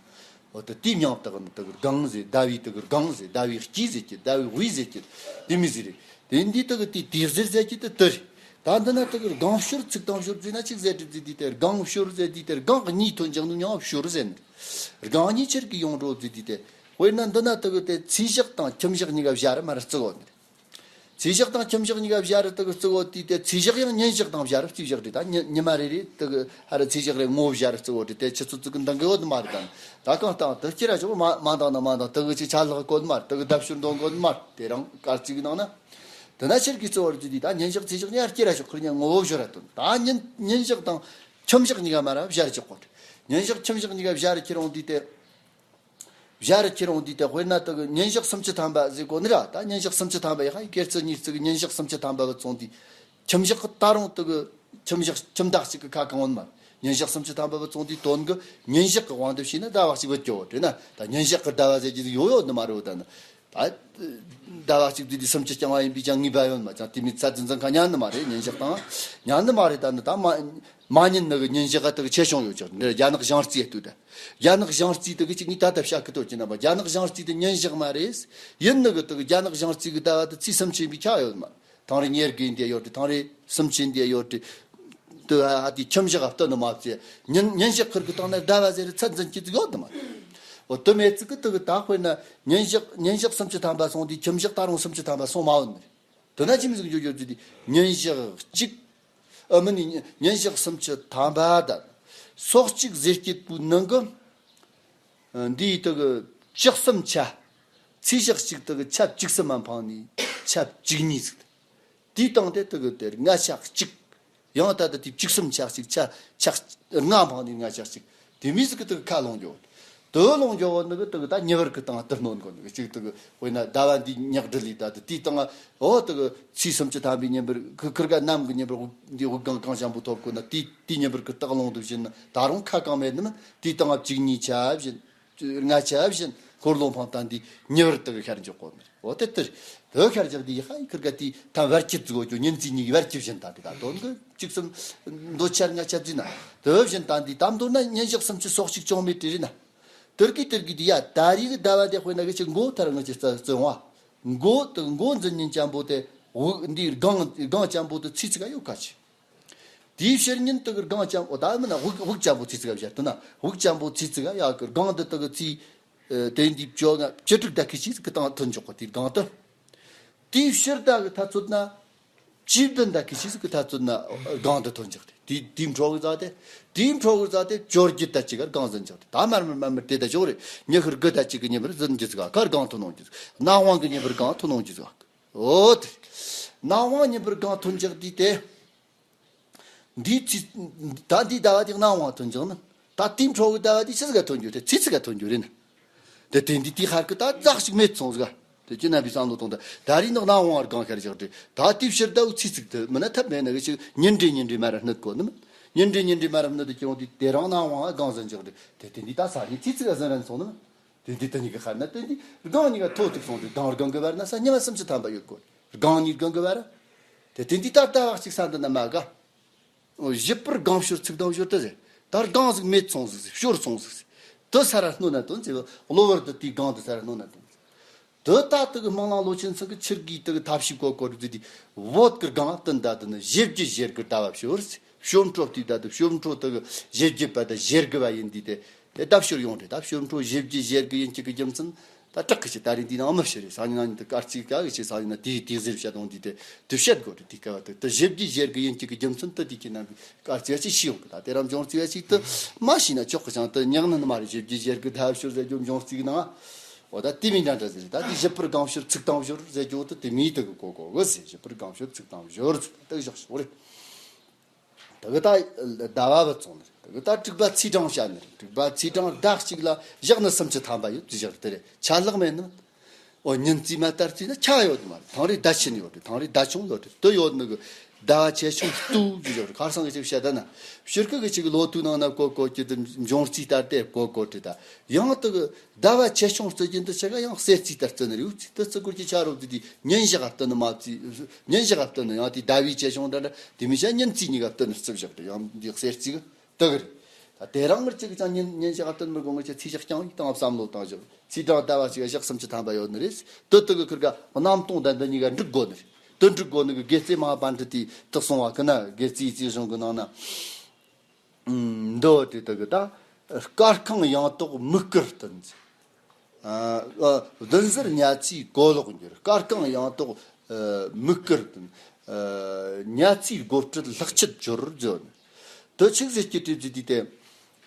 འོ་ད་དེའི་མྱིང་བཏགས་ནི་དུ་གི་སྒང་ཟེར། ཟླ་བའི་དུ་གི་སྒང་ཟེར། ཟླ་བའི་དཀྱིལ་ཟེར་གྱི་ཟླ་བའི་དབུས་ཟེར་གྱི་དེ་མི་ཟེར་རེད། དེ་འདི་དུ་གི་དེ་དུས་ཟེར་ཟེར་གྱི་དུ་དུ་རེད། ད་འདི་ན་དུ་གི་སྒང་ཤོར་ཚིག་དང་ཤོར་ཟེར་ན་ཅིག་ཟེར་དྲི་ཟེར་དུས་དེ་སྒང་ཤོར་ཟེར་དུས་དེ་སྒང་གཉིས་ཐོན་ཀྱང་ནུ་མྱང་ཤོར་ཟེར་ནི། སྒང་གཉིས་ཆེར་གི་ཡོང་འགྲོ་ཟེར་དུས་དེ་དཔེར་ན་འདི་ན་དུ་གི་དེ་ཚེས་ཞག་དང་ཁྱིམ་ཞག་གཉིས་ཀ་བཞག་ར་མ་ར་བརྩི་གོ་ནི་རེད། ཚེས་ཞག་དང་ཁྱིམ་ཞག་གཉིས་ཀ་བཞག་ར་དུ་གི་བརྩི་གོ་དུས་དེ་ཚེས་ཞག་ཡང་ཉིན་ཞག་དང་བཞག་ར་བརྩི་བཞག་དྲི། ད་ཉི་ཉི་མ་རེ་རེ་དུ་གི་ཧ་ར་ཚེས་ཞག་རེ་ངོ་བཞག་ར་བརྩི་གོ་དྲི། དེ་ཆུ་ཚོད་ཙི་གི་འདང་གི་ཡོད་མ་རེད། ད་ད་གང་ལྟར་དུ་སྐྱེ་ར་ཆོག་མ་མ་འདང་ན་མ་འདང་དུ་གི་ཅིག་ཆ་ལག་གོ་མ་རེད། དུ་གི་ལྡབ་ཤུར་འདོན་གོ་མ་རེད། དེ་རང་སྐར་རྩིས་གི་ནང་ན། དེ་ན་ཕྱིར་གི་བརྩི་བར་བརྩི་དུས་ད་ཉིན་ཞག་ཚེས་ཞག་གཉིས་ཀ་སྐྱེ་ར་ཆོག་ཁུར་ཉིན་ངོ་བོ་བཞོ་ར་དོན། ད་ཉིན་ཉིན་ཞག་དང་ཁྱིམ་ཞག་གཉིས་ཀ་མ་ར་བཞག་ར་ཆོག་གོ་དྲི། ཉིན་ཞག་ཁྱིམ་ཞག་གཉིས་ཀ་བཞག་ར་ཁྱེར་འོང་དུས་དེ། བཞག་ར་ཁྱེར་འོང་དུས་དེ་དཔེར་ན་དུ་གི་ཉིན་ཞག་སུམ་ཅུ་ཐམ་པ་ཟེར་གོ་ནི་ར། ད་ཉིན་ཞག་སུམ་ཅུ་ཐམ་པ་ཡི་ཧ་ཡི་སྐར་རྩིས་ཉིས་རྩིས་གི་ཉིན་ཞག་སུམ་ཅུ་ཐམ་པ་བ་བཙོང་དུས། ཁྱིམ་ཞག་གི་ད་རུང་དུ་གི་ཁྱིམ་ཞག་ཁྱིམ་བདག་གཅིག་གི་ཁ་གང་འོང་མ། ཉིན་ཞག་སུམ་ཅུ་ཐམ་པ་བ་བཙོང་དུས་དོན་གི་ཉིན་ཞག་གི་དབང་དུ་བྱས་ན་ཟླ་བ་གཅིག་བུད་ཀྱོ་དྲན་ན། ད་ཉིན་ཞག་གི་ཟླ་བ་ཟེར་གྱི་ཡོད་ཡོད་ནི་མ་རེད། ད་ནི། ད་ ཨ། ཟླ་བ་གཅིག་དུས་དུས་སུམ་ཅུ་བསྐྱང་བ་ཡིན་པས་ཀྱང་ངེས་པ་ཡོད་མ་ཅང་དེ་མི་ཚད་འཛིན་འཛིན་ཁ་ཉན་ནི་མ་རེད། ཉིན་ཞག་དང་ཉན་ནི་མ་རེད། ད་ནི་ད་མ་མ་ཉིན་ནི་གི་ཉིན་ཞག་ག་དག་ཆེ་ཆུང་ཡོད་ཀྱང་འདིར་རྒྱ་ནག་ཞང་རྩིས་ཡེ་དུས་ད། རྒྱ་ནག་ཞང་རྩིས་དག་གི་གཅིག་ནི་ད་ལྟ་བཤད་གི་དོ་ཅི་ན་པ་རྒྱ་ནག་ཞང་རྩིས་དེ་ཉིན་ཞག་མ་རེད། ཡིན་ནི་གི་དག་རྒྱ་ནག་ཞང་རྩིས་གི་ཟླ་བ་དེ་ཚེས་སུམ་ཅུ་ཡིན་པས་ཁྱབ་ཡོད་མ། ཐང་རེ་ཉེར་དགུ་ཡིན་དེ་ཡོད་དེ། ཐང་རེ་སུམ་ཅུ་ཡིན་དེ་ཡོད་དེ། དུ་ཨ་དེ་ཁྱིམ་ཞག་ཨ་བསྟན་ནི་མ་བྱས། ཉིན་ཉིན་ཞག་ཁུར་གི་སྟེང་ན་ཟླ་བ་ཟེར་ཚད་འཛིན་གྱི་ཡོད་དེ་མ། འོ་དུ་མེད་ཚིག་གི་དུ་གི་ད་དཔེར་ན་ཉིན་ཞག་ཉིན་ཞག་སུམ་ཅུ་ཐམ་པ་སོང་དེ་ཁྱིམ་ཞག་ད་རུང་སུམ་ཅུ་ཐམ་པ་སོང་མ་འོན་ནི། དུ་ན་ཁྱིམ་ཟིག་འཇོག་འཇོག་དུས་དེ་ཉིན་ཞག་གཅིག་ཨ་མི་ནི་ཉིན་ཞག་སུམ་ཅུ་ཐམ་པ་དང་། སོ་གཅིག་ཟེར་སྐྱེད་པོའི་ནང་གི་འདིའི་དུ་གི་བཅུ་གསུམ་ཆ། ཚེས་ཞག་གཅིག་དུ་གི་ཆ་བཅུ་གསུམ་མ་འཕངས་ནས་ཆ་བཅུ་གཉིས་ཟིག་དེའི་སྟེང་དེ་དུ་གི་དེར་ལྔ་ཆ་གཅིག་ཡང་ད་ལྟ་དེ་བཅུ་གསུམ་ཆ་གཅིག་ཆ་ཆ་ལྔ་འཕངས་ནས་ལྔ་ཆ་གཅིག་དེ་མི་ཟིག་གི་དུ་གི་ཁ་ལོངས་འཇོག་དུ་ལོངས་འཇོག་ནི་གི་དུ་གི་ད་ཉི་བར་གི་སྟེང་དུ་སྣོན་དགོ་ནི་གི་གཅིག་དུ་གི་དཔེར་ན་ཟླ་བ་འདི་ཉག་སྦྲུལ་ལི་ད་དུ་དེའི་སྟེང་འོ་དུ་གི་ཚེས་སུམ་ཅུ་ཐམ་པའི་ཉིན་པར་ཁུ་ཁུར་ག་ནམ་གི་ཉིན་པར་འདི་དབུགས་གང་གང་ཞན་པོ་ཐོབ་དགོ་ན་དེ་དེ་ཉིན་པར་གི་སྟག་ལོངས་དུ་བཞིན་ན་ད་རུང་ཁ་གང་མེད་ནི་མིན་དེའི་སྟེང་བཅུ་གཉིས་ཆ་བཞིན། ལྔ་ཆ་བཞིན་འཁོར་ལོ་འཕང་སྟངས་འདི་ཉི་བར་དུ་ཤར་འཇོག་གོ་ནི། འོ་དེ་ལྟར་བོད་ཤར་འཇོག་འདི་ཡི་ཧ་ཡི་ཁུར་ག་དེ་ཐམ་བར་གྱི་བཙུགས་འོ་ཅོ་ཉིན་བརྩིས་ཉིན་བར་གྱི་བཞིན་ད་དེ་ད་དོན་གི་བཅུ་གསུམ་མདོ་ཆར་ལྔ་ཆ་བརྩིས་ན་དེ་བཞིན་ད་འདི་དམ་མདོར་ན་ཉིན་ཞག་སུམ་ཅུ་སོ་གཅིག་ཅུང་མེད་དྲི་རི་ན། དུར་གི་དུར་གི་འདི་ཡ་ད་རི་གི་ཟླ་བ་དེ་དཔེར་ན་གི་ཅི་མགོ་ཐར་ངི་ཅི་རྩ་བཙོན་བ། མགོ་དུ་མགོ་འཛིན་ཉིན་ཅན་པོ་དེ་འོ་འདི་སྒང་སྒང་ཅན་པོ་དུ་ཚིག་ཚིག་ག་ཡོད་ག་ཅི། དེའི་ཕྱིར་ཉིན་དུ་གི་སྒང་ལྕམ་པོ་ད་མིན་ན་དབུགས་དབུགས་ལྕམ་པོ་ཚིག་ཚིག་ག་བཤད་དུ་ན་དབུགས་ལྕམ་པོ་ཚིག་ཚིག་ག་ཡག་གི་སྒང་དུ་དུ་གི་ཚིག་དེ་འདི་བཅོ་ལྔ་བཅུ་དྲུག་ད་ཁི་ཆི་ཟིག་གི་སྟེང་ཐོན་འཇོག་གོ་དེའི་སྒང་དུ། དེའི་ཕྱིར་ད་གི་ཐ་ཚོད་ན་བཅུ་བདུན་ད་ཁི་ཆི་ཟིག་གི་ཐ་ཚོད་ན་སྒང་དུ་ཐོན་འཇོག་དེ་དེའི་དེའི་འཕྲོ་གི་ཟ་དེ་དེའི་འཕྲོ་གི་ཟ་དེ་བཅོ་བརྒྱད་ད་ཅིག་ག་སྒང་ཟིན་འཇོག་དེ་ད་མར་མར་མར་མར་དེ་ད་ཞོག་རེ་ཉི་ཤུ་དགུ་ད་ཅིག་གི་ཉི་མར་ཟིན་རྒྱུ་ཟིག་ག་སྒང་ཐོན་ནོང་རྒྱུ་ཟིག་གནམ་དབང་གི་ཉི་མར་སྒང་ཐོན་ནོང་རྒྱུ་ཟིག་ག་འོ་དེ་གནམ་དབང་ཉི་མར་སྒང་ཐོན་འཇོག་དེ་དེ། འདིའི་ཚེ། ད་འདིའི་ཟླ་བ་དེ་གནམ་དབང་ཐོན་ཀྱང་ནི། ད་དེའི་འཕྲོ་གི་ཟླ་བ་དེ་ཆི་ཟིག་ག་ཐོན་རྒྱུ་དེ་ཚེ་ཚིག་ག་ཐོན་རྒྱུ་རེད་ན། དེ་དེ་འདི་དེའི་ཁར་གི་ད་ཛག་ཞིག་མེད་སོང་ཟིག་ག་དེ་ཁྱེད་རྣམ་པའི་བསམ་བློ་གཏོང་ད་ད་རེས་ནི་གནམ་དབང་བར་གང་ཤར་བཞག་དེ་ད་དེའི་ཕྱིར་ཟླ་བའི་ཚེ་ཚིག་དེ་མིན་ན་ཐབས་མེད་ན་གི་ཞིག་ཉིན་རེ་ཉིན་རེ་མར་ར་སྣུད་དགོ་ནི་མིན། ཉིན་རེ་ཉིན་རེ་མར་ར་སྣུད་དེ་ཁྱེད་རང་དེ་དེ་རང་གནམ་དབང་བར་གང་ཟིན་བཞག་དེ་དེ་དེ་འདི་ད་ས་ཉིན་ཚེ་ཚིག་ག་ཟིན་རན་སོང་ནི་མིན། དེ་འདི་དེ་གཉིས་ཀྱི་ཁ་ན་དེ་འདི་སྒང་གཉིས་ཀ་ཐོ་གཅིག་སོང་དུས་སྒང་སྒང་གི་བར་ན་ས་ཉི་མ་སུམ་ཅུ་ཐམ་པ་ཡོད་དགོས། སྒང་གཉིས་སྒང་གི་བར། དེ་དེ་འདི་ད་ལྟ་བ་གཅིག་ས་འདི་ན་མ་ག་བཞི་པར་སྒང་ཕྱོར་ཚིག་དང་ཕྱོར་དུ་ཟེར། ད་སྒང་ཟིག་མེད་སོང་ཟིག་ཕྱོར་སོང་ཟིག་དུ་ས་ར་སྣོན་ན་དོན་ཚེ་གློ་བུར་དུ་དེའི་སྒང་དུ་ས་ར་སྣོན་ན་དོན། དུ་ད་དུ་གི་སྨོན་ལམ་ལོ་ཆེན་ཚང་གི་ཆིར་གི་དུ་གི་ཐབས་ཤེས་གོ་གོ་རུ་དུ་དེ་བོད་གི་སྒང་དུ་འདའ་དུ་ནི་ཞེ་བརྒྱད་ཞེ་དགུ་ལྟ་བ་ཕྱོར། ཞོམ་འཕྲོ་དེ་ད་དུ་ཞོམ་འཕྲོ་དུ་གི་ཞེ་བརྒྱད་པ་དང་ཞེ་དགུ་བ་ཡིན་དུས་དེ། དེ་ལྟ་ཕྱིར་ཡོང་དུས་ད་ཞོམ་འཕྲོ་ཞེ་བརྒྱད་ཞེ་དགུ་ཡིན་གཅིག་གི་རྒྱུ་མཚན་ད་དྲག་གི་ཆེ་ད་རིང་འདི་ནང་མི་ཤི་རེད། སང་ཉིན་ནང་ཉིན་དུ་དཀར་རྩིས་དཀའ་གི་ཆེ་སང་ཉིན་ན་དེའི་དེ་ཟེར་བཤད་དང་དེ་དེ་དེ་བཤད་དགོས་རེད། དེ་དཀའ་བ་དེ་དེ་ཞེ་བརྒྱད་ཞེ་དགུ་ཡིན་གཅིག་གི་རྒྱུ་མཚན་དུ་དེ་ཁྱེད་རྣམ་པའི་དཀར་རྩིས་ཅིག་ཤེས་ཡོང་གི་ད་དེ་རང་སྦྱོང་རྩིས་བ་ཅིག་དུ་མ་ཤེས་ན་ཆོག་གི་ཅང་དུ་ཉག་ནི་མ་རེད། ཞེ་བརྒྱད་ཞེ་དགུ་ད་ཕྱོར་ཟེར་རྒྱུ་སྦྱོང་རྩིས་གི་ནང་འོ་ད་དེ་མི་འདྲ་འདྲ་ཟེར་ད་དེ་ཞེ་པར་སྒང་ཕྱོར་ཚིག་དང་ཕྱོར་ཟེར་རྒྱུ་དུ་དེ་མི་དུ་གི་གོ་གོ་གི་ཟེར། ཞེ་པར་སྒང་ཕྱོར་ཚིག་དང་ཕྱོར་ཟེར་དུ་བཞག་ཤོག་རེད། དེ་གི་ད་ཟླ་བ་བུ་ཚོང་ནི་རེད། དེ་གི་ད་དྲུག་པ་ཚེས་གྲངས་བཤད་ནི་རེད། དྲུག་པ་ཚེས་གྲངས་ཟླ་གཅིག་ལ་ཞག་ནི་སུམ་ཅུ་ཐམ་པ་ཡོད་དེ་ཞག་དེ་རེད། ཆ་ལག་མེད་ནི། འོ་ཉིན་རྩིས་མ་ལྟར་རྩིས་ན་ཆ་ཡོད་མ་རེད། ཐང་རེ་ཟླ་ཆེན་ཡོད་རེད། ཐང་རེ་ཟླ་ཆུང་ཡོད་རེད། དེ་ཡོད་ནི་གི་ཟླ་བ་ཆེ་ཆུང་སྟུ་དེ་ཞག་རེད། ཁར་སང་གི་ཅིག་བཤད་ད་ན་ཕྱིར་ཁུ་གི་ཅིག་ལོ་ཐུག་ནང་ན་གོ་གོ་ཀྱི་དེ་འབྱུང་རྩིས་ལྟར་དེ་གོ་གོ་དྲི་ད་ཡང་དེ་གི་ཟླ་བ་ཆེ་ཆུང་བརྩི་རྒྱུན་དུ་ཆེ་ག་ཡང་གསེར་རྩིས་ལྟར་བརྩི་ནི་རེད། དེ་བརྩི་དགོས་ཀྱི་ཆ་རོགས་དེ་དེ་ཉིན་ཞག་བརྟེན་ནི་མ་བརྩིས། ཉིན་ཞག་བརྟེན་ནི་ཡང་དེ་ཟླ་བའི་ཆེ་ཆུང་འདྲ་འདྲ་དེ་མི་བྱ་ཉིན་རྩིས་གཉིས་ཀ་བརྟེན་ནི་བརྩི་བཞག་དེ་ཡང་འདི་གསེར་རྩིས་གི་དེ་གི་རེད། ད་དེ་རང་ངར་གཅིག་ཀྱང་ཉིན་ཉིན་ཞག་བརྟེན་མི་དགོས་ངར་གྱི་ཚེས་ཞག་རྐྱང་ཡིན་དང་བསམ་བློ་བཏང་ཞག་ཚེས་གྲངས་ཟླ་བ་གཅིག་ཞག་སུམ་ཅུ་ཐམ་པ་ཡོད་ནི་རེད། དེ་དེ་གི་ཁུར་ག་གནམ་སྟོང་ཟླ་འདི་གཉིས་ཀ་འགྲིག་དགོས་ནི་རེད། དེ་འགྲིག་དགོས་ནི་གི་དགེ་རྩེ་མ་པ་འདྲི་དེ་དག་སོང་བ་གི་ན་དགེ་རྩེའི་རྩིས་གཞུང་གི་ནང་ན། མདོ་དེ་དག་གི་ད་སྐར་ཁང་ཡང་དག་མིག་དཀར་བསྟན། ཨ་བདུན་ཟུར་ཉ་ཚིག་གོ་ལོག་འགྱུར། སྐར་ཁང་ཡང་དག་ཨ་མིག་དཀར་བསྟན། ཨ་ཉ་ཚིག་སྒོ་ཁྲིད་ལྷག་ཆད་སྦྱོར་བརྗོད། དུ་ཆིག་ཟེར་གྱི་དུས་ཀྱི་དུས་དེ།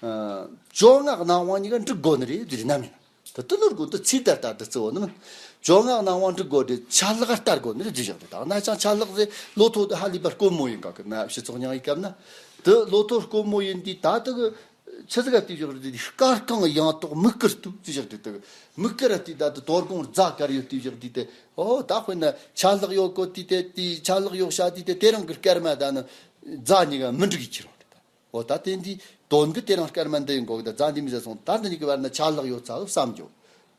ཨ་བཅོ་ལྔ་གནམ་དབང་གཉིས་ཀ་འགྲིག་དགོས་ནི་རེད་དེ་རེད་ན་མིན། དེ་དུ་ལོར་དགོན་དུ་ཚིག་དར་ལྟར་དུ་བརྩི་བ་ནི་མིན། བཅོ་ལྔ་གནམ་དབང་འགྲིག་དགོས་དེ་ཆ་ལག་ལྟར་དགོས་ནི་རེད་ཟེར་བཞག་དེ་དག་ན་ཅང་ཆ་ལག་ཟེར་ལོ་ཐོ་དུ་ཧ་ལས་པ་དཀོན་མོ་ཡིན་ག་གི་ན་སྤྱི་ཚོགས་རྙིང་བའི་སྐབས་ན། དུ་ལོ་ཐོ་དཀོན་མོ་ཡིན་དུས་ད་དུ་གི་ཆི་ཟིག་ག་དུས་བཞག་དུས་དེ་སྐར་ཁང་ཡང་དག་མིག་དཀར་དུ་དུས་བཞག་དུས་དུ་མིག་དཀར་དུས་ད་དུ་དོ་དགོང་རྫ་དཀར་ཡོད་དུས་བཞག་དུས་དེ་ཨོ་ད་དཔེར་ན་ཆ་ལག་ཡོད་གོ་དུས་དེ་དེ་ཆ་ལག་ཡོད་བྱ་དུས་དེ་དེ་རང་གི་སྐར་མ་ད་ནི་རྫ་གཉིས་ཀ་མི་འགྲིག་གི་ཁྱེར་འོང་དུས་ད། འོ་ད་དེ་འདི་དོན་གི་དེ་རང་སྐར་མ་འདི་ཡིན་གོ་གི་ད་རྫ་འདི་མི་ཟེར་སོང་ད་འདི་གཉིས་ཀྱི་བར་ན་ཆ་ལག་ཡོད་ཚ་བསམ་རྒྱུ།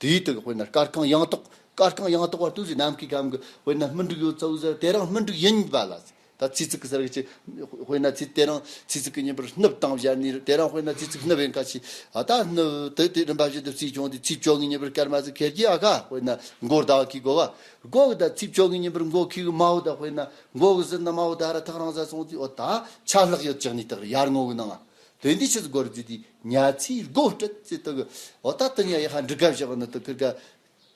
དེའི་དུ་དཔེར་ན་སྐར་ཁང་ཡང་དག་ པར་ཁང་ཡང་དག་པར་ལྟོས་ཟེར། ནམ་མཁའི་ཁམས་ཀྱི་དཔེར་ན་སྨིན་དྲུག་ཡོད་ཚད་ཟེར། དེ་རིང་སྨིན་དྲུག་ཡིན་པ་ལ་ཟེར། ད་ཚེས་བཅུ་གི་ཟེར་གི་ཅི། དཔེར་ན་ཚེས་དེ་རིང་ཚེས་བཅུ་གི་ཉིན་པར་སྣུབ་བཏང་བཞག་ནས། དེ་རིང་དཔེར་ན་ཚེས་བཅུ་སྣུབ་ཡིན་ཁ་ཆེ། ཨ་ད་སྣུབ་དེ་དེ་རིམ་པ་བཞིན་དུ་ཚེས་བྱུང་དུས་ཚེས་བཅོ་ལྔའི་ཉིན་པར་སྐར་མ་ཟིག་ཁེར་གྱིས་ཨ་ཁ། དཔེར་ན་མགོ་ཟླ་བ་ཁའི་མགོ་བ། མགོ་གི་ད་ཚེས་བཅོ་ལྔའི་ཉིན་པར་མགོ་ཁའི་མ་བུ་ད་དཔེར་ན་མགོ་གི་ཟིན་ན་མ་བུ་ད་ར་ཐག་རིང་ཟ་སོང་དུས། འོ་ད་ཆ་ལྷག་ཡོད་ཅག་ནི་དག་ཡར་ངོ་གི་ནང་ང་། དེ་འདི་ཆི་ཟིག་གོ་ར་ཟེར་དུས། ཉ་ཚེས་སྒོ་སྤྲད་ཟེར་དག་གི། འོ་ད་དེ་ཉ་ཡི་ཧ་འབྲུ་ག་བཞག་ནི་དག་ཁིར་ག།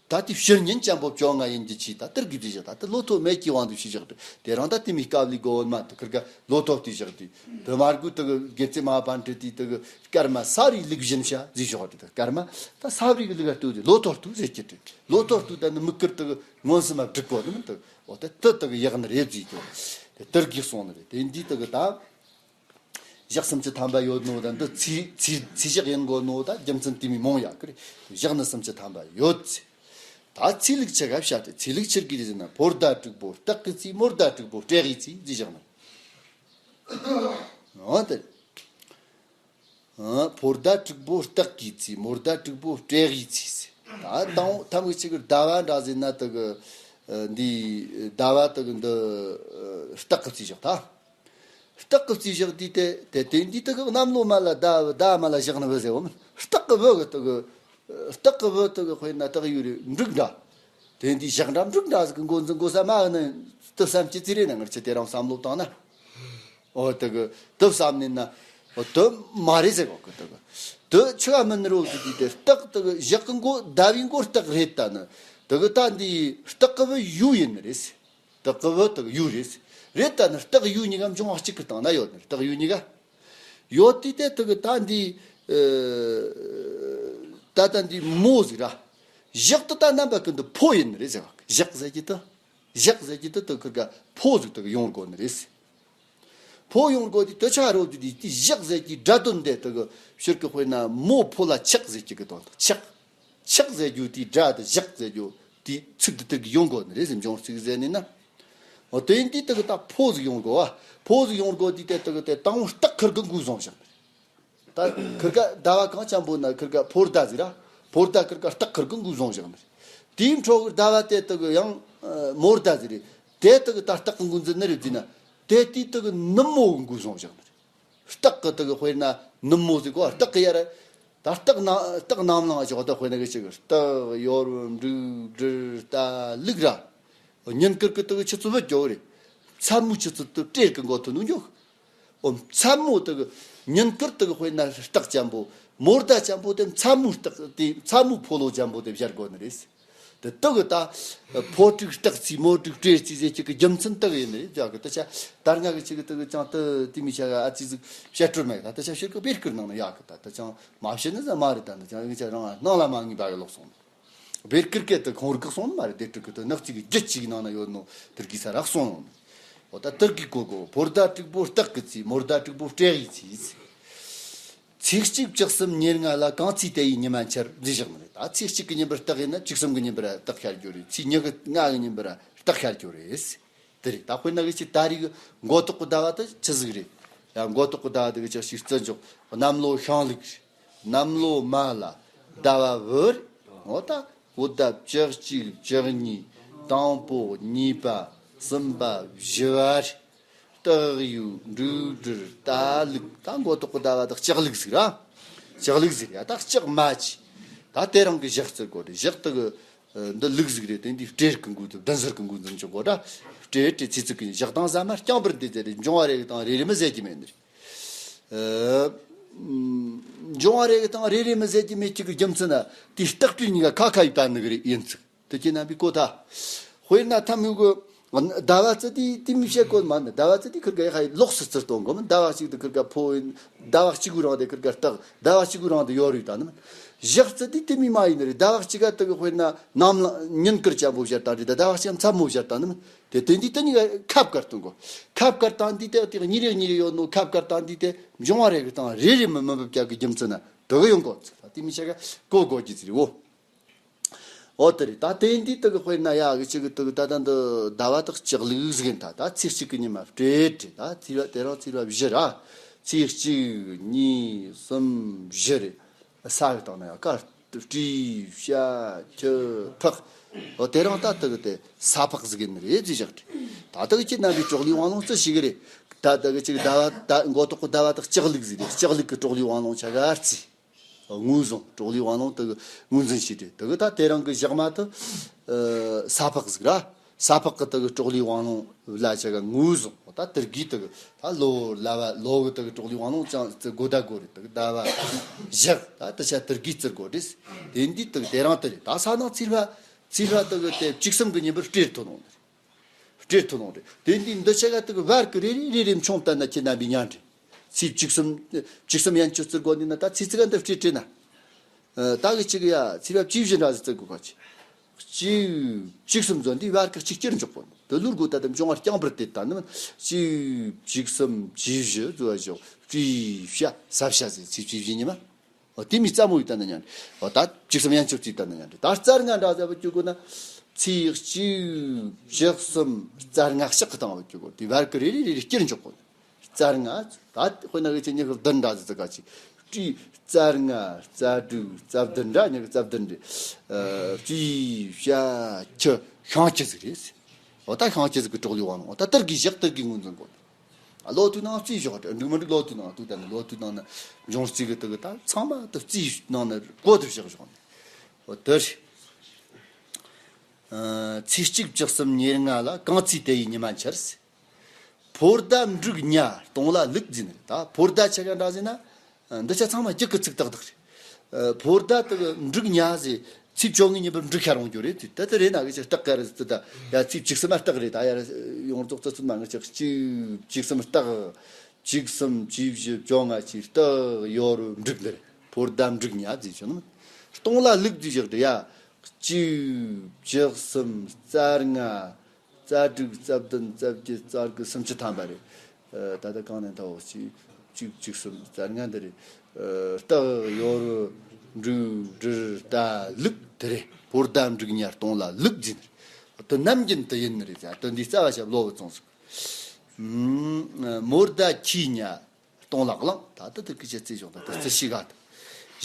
ད་དེ་ཕྱི་ཉིན་ཅན་པོ་བཅོ་ལྔ་ཡིན་གྱི་ཆི། ད་དེར་གི་དེ་བཞག་ད་དེ་ལོ་ཐོ་མེད་ཀྱི་དབང་དུ་ཞུས་བཞག་དེ། དེ་རིང་ད་དེ་མི་སྐབས་ལས་གོ་བོ་མ་དུ་ཁིར་ག་ལོ་ཐོ་དེ་བཞག་དེ། དེ་མར་གུ་དག་གི་དགེ་རྩེ་མ་པན་ཁྲི་དེ་དག་གི་སྐར་མ་ས་རི་ལུག་བཞིན་བྱ་ཟེར་བཞག་དེ། དག་སྐར་མ་ད་ས་རི་གི་ལུག་ལྟོས་དེ་ལོ་ཐོ་ལྟོས་ཟེར་གྱི་དེ། ལོ་ཐོ་ལྟོས་ད་ནི་མིག་ཀིར་དག་གི་མངོན་སུམ་མ་བསྒྲིག་གོ་དེ་མི་དག་འོ་དེ་དེ་དག་གི་ཡག་ནི་རེད་ཟེར་གྱི། དེ་དེར་གི་སོང་ནི་རེད། དེ་འདི་དག་གི་ད། ཞག་སུམ་ཅུ་ཐམ་པ་ཡོད་ནོ་ད། འདི་ཚེས་ཚེས་ཚེས་ཞག་ཡིན་དགོ་ནོ་ད། རྒྱུ་མཚན་དེ་མི་མང་ཡག་གི་རེད། ཞག་ནི་སུམ་ཅུ་ཐམ་པ་ཡོད་ཚེ། ད་ཚེས་ལུགས་ཆི་ག་བཤད་དེ། ཚེས་ལུགས་ཆི་གི་རེད་ཟེར་ན། ཕོ་ཟླ་དྲུག་པོ་སྟག་གི་ཚེས། མོ་ཟླ་དྲུག་པོ་སྤྲེལ་གི་ཚེས་ཟེར་བཞག་ན། འོ་དེ། ཨ། ཕོ་ཟླ་དྲུག་པོ་སྟག་གི་ཚེས། མོ་ཟླ་དྲུག་པོ་སྤྲེལ་གི་ཚེས་ཟེར། ད་དང་ཐམ་གི་ཆི་གི་ཟླ་བ་འདྲ་ཟེར་ན་དེ་གི། ཨ། འདི་ཟླ་བ་དེ་གི་འདི། ཨ། སྟག་གི་ཚེས་བཞག་ད། སྟག་གི་རྩིས་བཞག་དུས་དེ་དེ་དེ་འདི་དག་གནམ་ལོ་མ་ལ་ཟླ་ཟླ་མ་ལ་བཞག་ནི་བུ་ཟེར་བོ་མིན། སྟག་གི་བུ་གི་དག་གི། སྟག་གི་བུ་དག་གི་དཔེར་ན་སྟག་ཡོད་རེད། འབྲུག་འདྲ། དེ་འདི་ཞག་འདྲ་འབྲུག་འདྲ་ཟིག་གི་འགོ་འཛིན་དགོས་ས་མ་ནི་དུ་བསམ་གྱི་རྩིས་རེད་ན། ང་ཆེ་དེ་རང་བསམ་བློ་བཏང་ན། འོ་དག་གི་དུ་བསམ་ནི་ན། འོ་དུ་མ་རེད་ཟེར་གོ་གི་དག་གི། དུ་ཆི་ག་མིན་ནི་རོ་ཟིག་དུས་དེ། སྟག་དག་གི་ཞག་གི་འགོ་ཟླ་བའི་འགོ་སྟག་རེད་ད་ནི། དག་གི་ད་འདི་སྟག་གི་བུ་ཡུག་ཡིན་ནི་རེད་ཟེར། སྟག་གི་བུ་དག་ཡུག་རེད། རེད་ད་ནི་སྟག་ཡུག་གཉིས་ཀ་འབྱུང་བ་གཅིག་གི་སྟེང་ན་ཡོད་ནི། སྟག་ཡུག་གཉིས་ཀ་ཡོད་དུས་དེ་དག་གི་ད་འདི། ཨ། ད་ད་འདི་མོ་ཟིག་ར། ཞག་ཏུ་ད་རྣམ་པ་ཀུན་ཏུ་ཕོ་ཡིན་ནི་རེད་ཟེར་བ། ཞག་ཟེར་གྱི་དུ། ཞག་ཟེར་གྱི་དུ་དག་ཁིར་ག་ཕོ་ཟིག་དག་ཡོང་དགོ་ནི་རེད། ཕོ་ཡོང་དགོ་དུས་དུ་ཆ་རོ་དུ་དུས་དེ་ཞག་ཟེར་གྱི་སྒྲ་དོན་དེ་དག་ཕྱིར་གི་དཔེར་ན་མོ་ཕོ་ལ་ཆག་ཟེར་གྱི་གི་དོན་དུ་ཆག་ཆག་ཟེར་རྒྱུ་དེའི་སྒྲ་དེ་ཞག་ཟེར་རྒྱུ་དེའི་ཚིག་དེ་དེར་གི་ཡོང་དགོ་ནི་རེད་ཟེར། འབྱུང་ཚིག་ཟེར་ནི་ན། འོ་དེ་འདི་དེ་གི་ད་ཕོ་ཟིག་ཡོང་དགོ་བ། ཕོ་ཟིག་ཡོང་དགོ་དུས་དེ་དེ་གི་དེ་དང་པོ་སྟག་ཁིར་གི་འགོ་བཟུང་བཞག་ནི་རེད། ད་ཁིར་ག་ཟླ་བ་གང་ཅན་པོ་ན་ཁིར་ག་ཕོ་ཟླ་ཟིག་ར། ཕོ་ཟླ་ཁིར་ག་སྟག་ཁིར་གི་འགོ་བཟུང་བཞག་ནི་རེད། དེའི་འཕྲོ་གི་ཟླ་བ་དེ་དེ་གི་ཡང་མོ་ཟླ་ཟིག་རེད། དེ་དེ་གི་ད་སྟག་གི་འགོ་འཛིན་ནི་རེད་ཟེར་ན། དེ་དུས་དེ་གི་ནུབ་མོ་གི་འགོ་བཟུང་བཞག་ནི་རེད། སྟག་གི་དེ་གི་དཔེར་ན་ནུབ་མོ་ཟེར་གོ། སྟག་གི་ཡར་ད་སྟག་ན་སྟག་ནམ་ལངས་ཞོག་ད་དཔེར་ན་གི་ཅིག་སྟག་ཡོར་འབྲུག་སྦྲུལ་རྟ་ལུག་ར། ཉིན་དཀར་གི་དེ་གི་ཆུ་ཚོད་བུད་འགྱོ་རེད། མཚན་མོ་ཆུ་ཚོད་དུ་སྤྲེལ་གི་མགོ་ཐོན་ནུ་འགྱོ། འོ་མཚན་མོ་དེ་གི་ཉིན་དཀར་དེ་གི་དཔེར་ན་སྟག་ཅན་པོ། མོ་ཟླ་ཅན་པོ་དེ་མཚན་མོ་སྟག་དེ་མཚན་མོ་ཕོ་ལོ་ཅན་པོ་དེ་བཞག་དགོ་ནི་རེད། དེ་དག་གི་ད་ཕོ་དྲུག་སྟག་རྩིས། མོ་དྲུག་སྤྲེལ་རྩིས་ཟེར་གྱི་གི་རྒྱུ་མཚན་དག་ཡིན་ནི་རེད། ཡག་གི་དེ་ཆ་ད་རང་གི་ཅིག་གི་དེ་གི་ཅང་དེ་དེ་མི་ཆ་ག་ཨ་ཙི་ཟིག་བཤད་སྤྲོད་མེད། ད་དེ་ཆ་ཕྱིར་གི་སྦེར་ཀིར་ནང་ན་ཡག་གི། ད་དེ་ཅང་མ་བཤད་ནི་ཟ་མ་རེད། ད་འདི་ཅང་ཡིན་ཆ་རང་ནང་ལ་མ་ངེས་པ་གི་ལོག་སོང་། སྦེར་ཀིར་སྐད་དེ་ཁོང་རིག་གི་སོང་ནི་མ་རེད། དེ་དྲུག་གི་དེ་ནག་ཅིག་གི་རྒྱུད་ཅིག་ནང་ན་ཡོད་ནོ་དེར་གི་ས་རག་སོང་ཡོང་ནི། འོ་ད་དེར་གི་གོ་གོ། ཕོ་ཟླ་དྲུག་པོ་སྟག་གི་རྩིས། མོ་ཟླ་དྲུག་པོ་སྤྲེལ་གི་རྩིས། ཚེས་གཅིག་བཅུ་གསུམ་ཉེར་ལྔ་ལ་གང་ཚེས་དེ་ཡི་ཉི་མ་འཆར་ཟེར་བཞག་ནི་རེད། ད་ཚེས་གཅིག་གི་ཉིན་པར་སྟག་ཡིན་ན་བཅུ་གསུམ་གི་ཉིན་པར་སྟག་ཤར་རྒྱུ་རེད། ཚེས་ཉི་གི་ལྔ་གི་ཉིན་པར་སྟག་ཤར་རྒྱུ་རེད། དེ་རེད། ད་དཔེར་ན་གི་ཅིག་ད་རེས་གི་མགོ་ཐོག་གི་ཟླ་བ་དེ་ཆི་ཟིག་རེད། ཡང་མགོ་ཐོག་གི་ཟླ་བ་དེ་གི་ཅིག་ཞིག་བརྩི་འཇོག་གནམ་ལོ་ཤིང་ལུག་རེད། གནམ་ལོ་མ་ལ་ཟླ་བ་བུ་རེད། འོ་ད་བོད་ཟླ་བཅུ་གཅིག་བཅུ་གཉིས། དང་པོ། གཉིས་པ། གསུམ་པ། བཞི་བ་རེད། སྟག་ཡོས་འབྲུག་སྦྲུལ་རྟ་ལུག་ད་མགོ་ཐོག་གི་ཟླ་བ་དག་ལྕགས་ལུག་ཟིག་ར། ལྕགས་ལུག་ཟིག་རེད་ཡ། ད་ལྕགས་མ་ཆེ། ད་དེ་རང་གི་ཞག་རྩི་དགོ་རེད། ཞག་དེ་གི་ཨ། འདི་ལུག་ཟིག་རེད། དེ་འདི་སྤྲེལ་གི་འགོ་འཛིན། བདུན་ཟུར་གི་འགོ་འཛིན་ཆོག་གོ་ད། སྤྲེལ་སྤྲེལ་ཚེས་བཅུ་གི་ཞག་དང་ཟ་མ་རྐྱང་པར་འདི་ཟེར་རེད། འབྱུང་བ་རེ་གི་དང་རེ་རེ་མི་ཟེར་གྱི་མེད་ནི་རེད། ཨ། འབྱུང་བ་རེ་གི་དང་རེ་རེ་མི་ཟེར་གྱི་མེད་ཀྱི་གི་རྒྱུ་མཚན་ན། དེ་སྟག་སྤྲེལ་གཉིས་ཀ་ཁ་ཁ་ཡི་བཏང་ནི་གི་རེད་ཡིན་ཚིག་དེ་ཁྱེད་རྣམ་པས་གོ་ད། དཔེར་ན་ཐ་མི་གི་ཟླ་བ་རྩི་དེ་དེ་མི་བཤད་གོ་མ་ནི། ཟླ་བ་རྩི་དེ་ཁིར་ག་ཡ་ལོགས་སུ་རྩི་སྟོན་གོ་མི། ཟླ་བ་གཅིག་དེ་ཁིར་ག་ཕོ་ཡིན། ཟླ་བ་གཅིག་གི་རང་དེ་ཁིར་ག་སྟག་ཟླ་བ་གཅིག་གི་རང་དེ་ཡོ་རུ་ད་ནི་མི། ཞག་རྩི་དེ་དེ་མི་མ་ཡིན་ནི་རེད། ཟླ་བ་གཅིག་ག་དེ་གི་དཔེར་ན་ནམ་ལངས་ཉིན་དཀར་ཅན་པོ་བཤད་ད་རེད། ཟླ་བ་གཅིག་མཚན་མོ་བཤད་ད་ནི་མི། དེ་དེ་འདི་དེ་གཉིས་ཀ་ཁབ་དཀར་སྟོན་གོ། ཁབ་དཀར་དང་འདི་དེ་དེ་གཉིས་རེ་གཉིས་རེ་ཡོད་ནོ། ཁབ་དཀར་དང་འདི་དེ་འབྱུང་བ་རེ་གི་དང་རེ་རེ་མི་མི་འབབ་རྒྱག་གི་རྒྱུ་མཚན་ན་དེ་གི་ཡོང་གོ་ཚིག་ད་དེ་མི་བཤད་ག་གོ་གོ་གི་ཚིག་རེད་འོ། འོ་དེ་རེད། ད་དེ་འདི་དེ་གི་དཔེར་ན་ཡ་གི་ཅིག་གི་དེ་གི་ད་ད་འདི་ཟླ་བ་དག་ལྕགས་ལུག་ཟིག་ཡིན། ད་ད་ཚེས་གཅིག་གི་ཉི་མ་སྤྲེལ་རེད། ད་ཚེས་པ་དེ་རང་ཚེས་པ་བཞི་ར། ཚེས་གཅིག་གཉིས་གསུམ་བཞི་རེད། ས་གི་སྟེང་ན་ཡ་ཀ་ སྤྲེའུ་བྱ་ཁྱི་ཕག་འོ་དེ་རིང་ད་དེ་གི་དེ་ས་ཕག་ཟིག་ཡིན་རེད་ཟེར་བཞག་རེད། ད་དེ་གི་ཁྱེད་རྣམ་པའི་གྲོགས་ལི་དབང་ལུང་རྩི་ཞིག་རེད། ད་དེ་གི་ཅིག་ཟླ་བ་ད་མགོ་ཐོག་གི་ཟླ་བ་དག་ལྕགས་ལུག་ཟིག་རེད། ལྕགས་ལུག་གི་གྲོགས་ལི་དབང་ལུང་ཆ་ག་རྩི། ངོས་བཟུང་། གྲོགས་ལི་དབང་ལུང་དེ་གི་ངོས་འཛིན་བྱས་ཏེ་དེ་གི་ད་དེ་རིང་གི་ཞག་མ་དེ་ས་ཕག་ཟིག་ར། ས་ཕག་གི་དེ་གི་གྲོགས་ལི་དབང་ལུང་ལ་ཆ་ག་ངོས་བཟུང་། ད་དེ་གི་དེ་གི་ད་ལོ་ལ་བ་ལོ་གི་དེ་གི་གྲོགས་ལི་དབང་ལུང་ཅང་རྩི་དགོས་ད་དགོས་རེད། དེ་གི་ཟླ་བ་ཞག་ད་དེ་ཆ་དེ་གི་རྩི་དགོས་རེད། དེ་འདི་དེ་གི་དེ་རིང་དེ་རེད། ད་ས་ནང་ཚེས་པ་ཚེས་པ་དེ་གི་དེ་བཅུ་གསུམ་གི་ཉིན་པར་སྤྲེལ་ཐོན་ལོང་རེད། སྤྲེལ་ཐུབ་ནོ་རེད། དེ་འདི་འདི་ཆ་ག་དེ་གི་བར་གི་རེ་རེ་རེ་རེ་མཆོང་བཏང་ན་ཁྱེད་རྣམ་པའི་ཉན་རེད། ཚེས་བཅུ་གསུམ་བཅུ་གསུམ་ཡན་ཆད་བརྩི་དགོས་ནི་ན་ད་ཚེས་ཚིག་འདི་སྤྲེལ་སྤྲེལ་ན། ད་གི་གཅིག་ཡ་ཚེས་པ་བཅུ་བཞི་འདྲ་ཟིག་བརྩི་དགོས་ག་ཅི། གཅིག་བཅུ་གསུམ་ཚོ་འདི་བར་གི་གཅིག་སྐྱུར་འཇོག་གོ་ནི་དེ་ལུར་དགོས། ད་དེ་མཆོང་བ་རྐྱང་པར་དེ་ད་ནི་གཅིག་བཅུ་གསུམ་བཅུ་བཞི་བརྩི་བ་ཞོག་སྤྲེའུ་བྱ་ས་བྱ་ཟེར་ཚེས་བཅུ་བཞི་ཉི་མ། འོ་དེ་མི་རྩ་མོ་ཡི་ད་ན་ཉན། འོ་ད་བཅུ་གསུམ་ཡན་ཆད་རྩིས་ད་ན་ཉན་རེད། ད་རྩ་ལྔ་འདྲ་ཟེར་བ་བཅུ་དགུ་ན། ཚེས་གཅིག་བཅུ་གསུམ་རྩ་ལྔ་ཞག་གི་སྟེང་བ་བཅུ་དགུ་དེ་བར་གི་རེ་རེ་རེ་རེ་སྐྱུར་འཇོག་གོ། རྩ་ལྔ། ད་དཔེར་ན་གི་ཆེ་ཉི་ཤུ་བདུན་འདྲ་ཟེར་ཙི་ག་ཅི། སྤྲེའུ་རྩ་ལྔ་རྩ་དྲུག་རྩ་བདུན་འདྲ། ཉི་ཤུ་རྩ་བདུན་རེད། སྤྲེའུ་བྱ་ཁྱི་ཤིང་ཁྱི་ཟིག་རེད། འོ་ད་ཤིང་ཁྱི་ཟིག་གི་གྲོགས་ལི་དབང་ལུང་འོ་ད་དེ་གི་ཞག་དེ་གི་ངོས་འཛིན་གོ། ལོ་ཐོའི་ནང་རྩིས་བཞག་འགྲིག་མི་འགྲིག་ལོ་ཐོའི་ནང་དུ་ད་ནི་ལོ་ཐོའི་ནང་ན་འབྱུང་རྩིས་གི་དེ་གི་ད་ཚང་མ་དེ་རྩིས་ནང་ན་བཀོད་དེ་བཞག་བཞག་ནི། འོ་དེ་རེད། ཚེས་གཅིག་བཅུ་གསུམ་ཉེར་ལྔ་ལ་གངས་ཚེས་དེ་ཡི་ཉི་མ་འཆར། ཕོ་ཟླ་འབྲུག་ཉ་སྟོང་ལ་ལུག་འཛིན་རེད། ད་ཕོ་ཟླ་ཆ་ག་འདྲ་ཟེར་ན། འདི་ཆ་ཚང་མ་རྒྱུག་གི་ཚིག་ཏག་ཏག་རེད། ཕོ་ཟླ་དེ་འབྲུག་ཉ་ཟེར་ཚེས་བཅོ་ལྔའི་ཉིན་པར་འབྲུག་ཤར་འོང་རྒྱུ་རེད། དེ་དེ་རེད་ན་གི་ཆ་སྟག་ག་རེ་ཟེར་ད་ཡ་ཚེས་བཅུ་གསུམ་མ་སྟག་རེད། ད་ཡ་ཡོངས་རྫོགས་རྩི་ཚུལ་མ་ངི་ཆ་གཅིག་བཅུ་གསུམ་སྟག་བཅུ་གསུམ་བཅུ་བཞི་བཅོ་ལྔ་ཆ་སྟག་ཡོ་རུ་འབྲུག་འདི་རེད། ཕོ་ཟླ་འབྲུག་ཉ་ཟེར་ཆོག་ནི། སྟོང་ལ་ལུག་ཟེར་བཞག་འདི་ཡ། གཅིག་བཅུ་གསུམ་རྩ་ལྔ་རྩ་དྲུག་རྩ་བདུན་རྩ་བརྒྱད་རྩ་དགུ་སུམ་ཅུ་ཐམ་པ་རེད། ད་ལྟ་གང་ནས་འཐའོ་གཅིག་གཅིག་བཅུ་གསུམ་རྩ་ལྔ་འདི་རེད། སྟག་ཡོ་རུ་འབྲུག་སྦྲུལ་རྟ་ལུག་དེ་རེད། ཕོ་ཟླ་འབྲུག་ཉ་སྟོང་ལ་ལུག་འཛིན་རེད། དེ་ནམ་རྒྱུན་དུ་ཡིན་ནི་རེད། ད་དེ་འདི་རྩ་བ་ཞབས་ལོ་བུ་བཙོང་སོང་། མོ་ཟླ་ཁྱི་ཉ་སྟོང་ལ་གླང་། ད་ལྟ་དེ་གི་ཆ་རྩིས་བྱུང་ད་དེ་རྩི་ཤི་ག་དེ།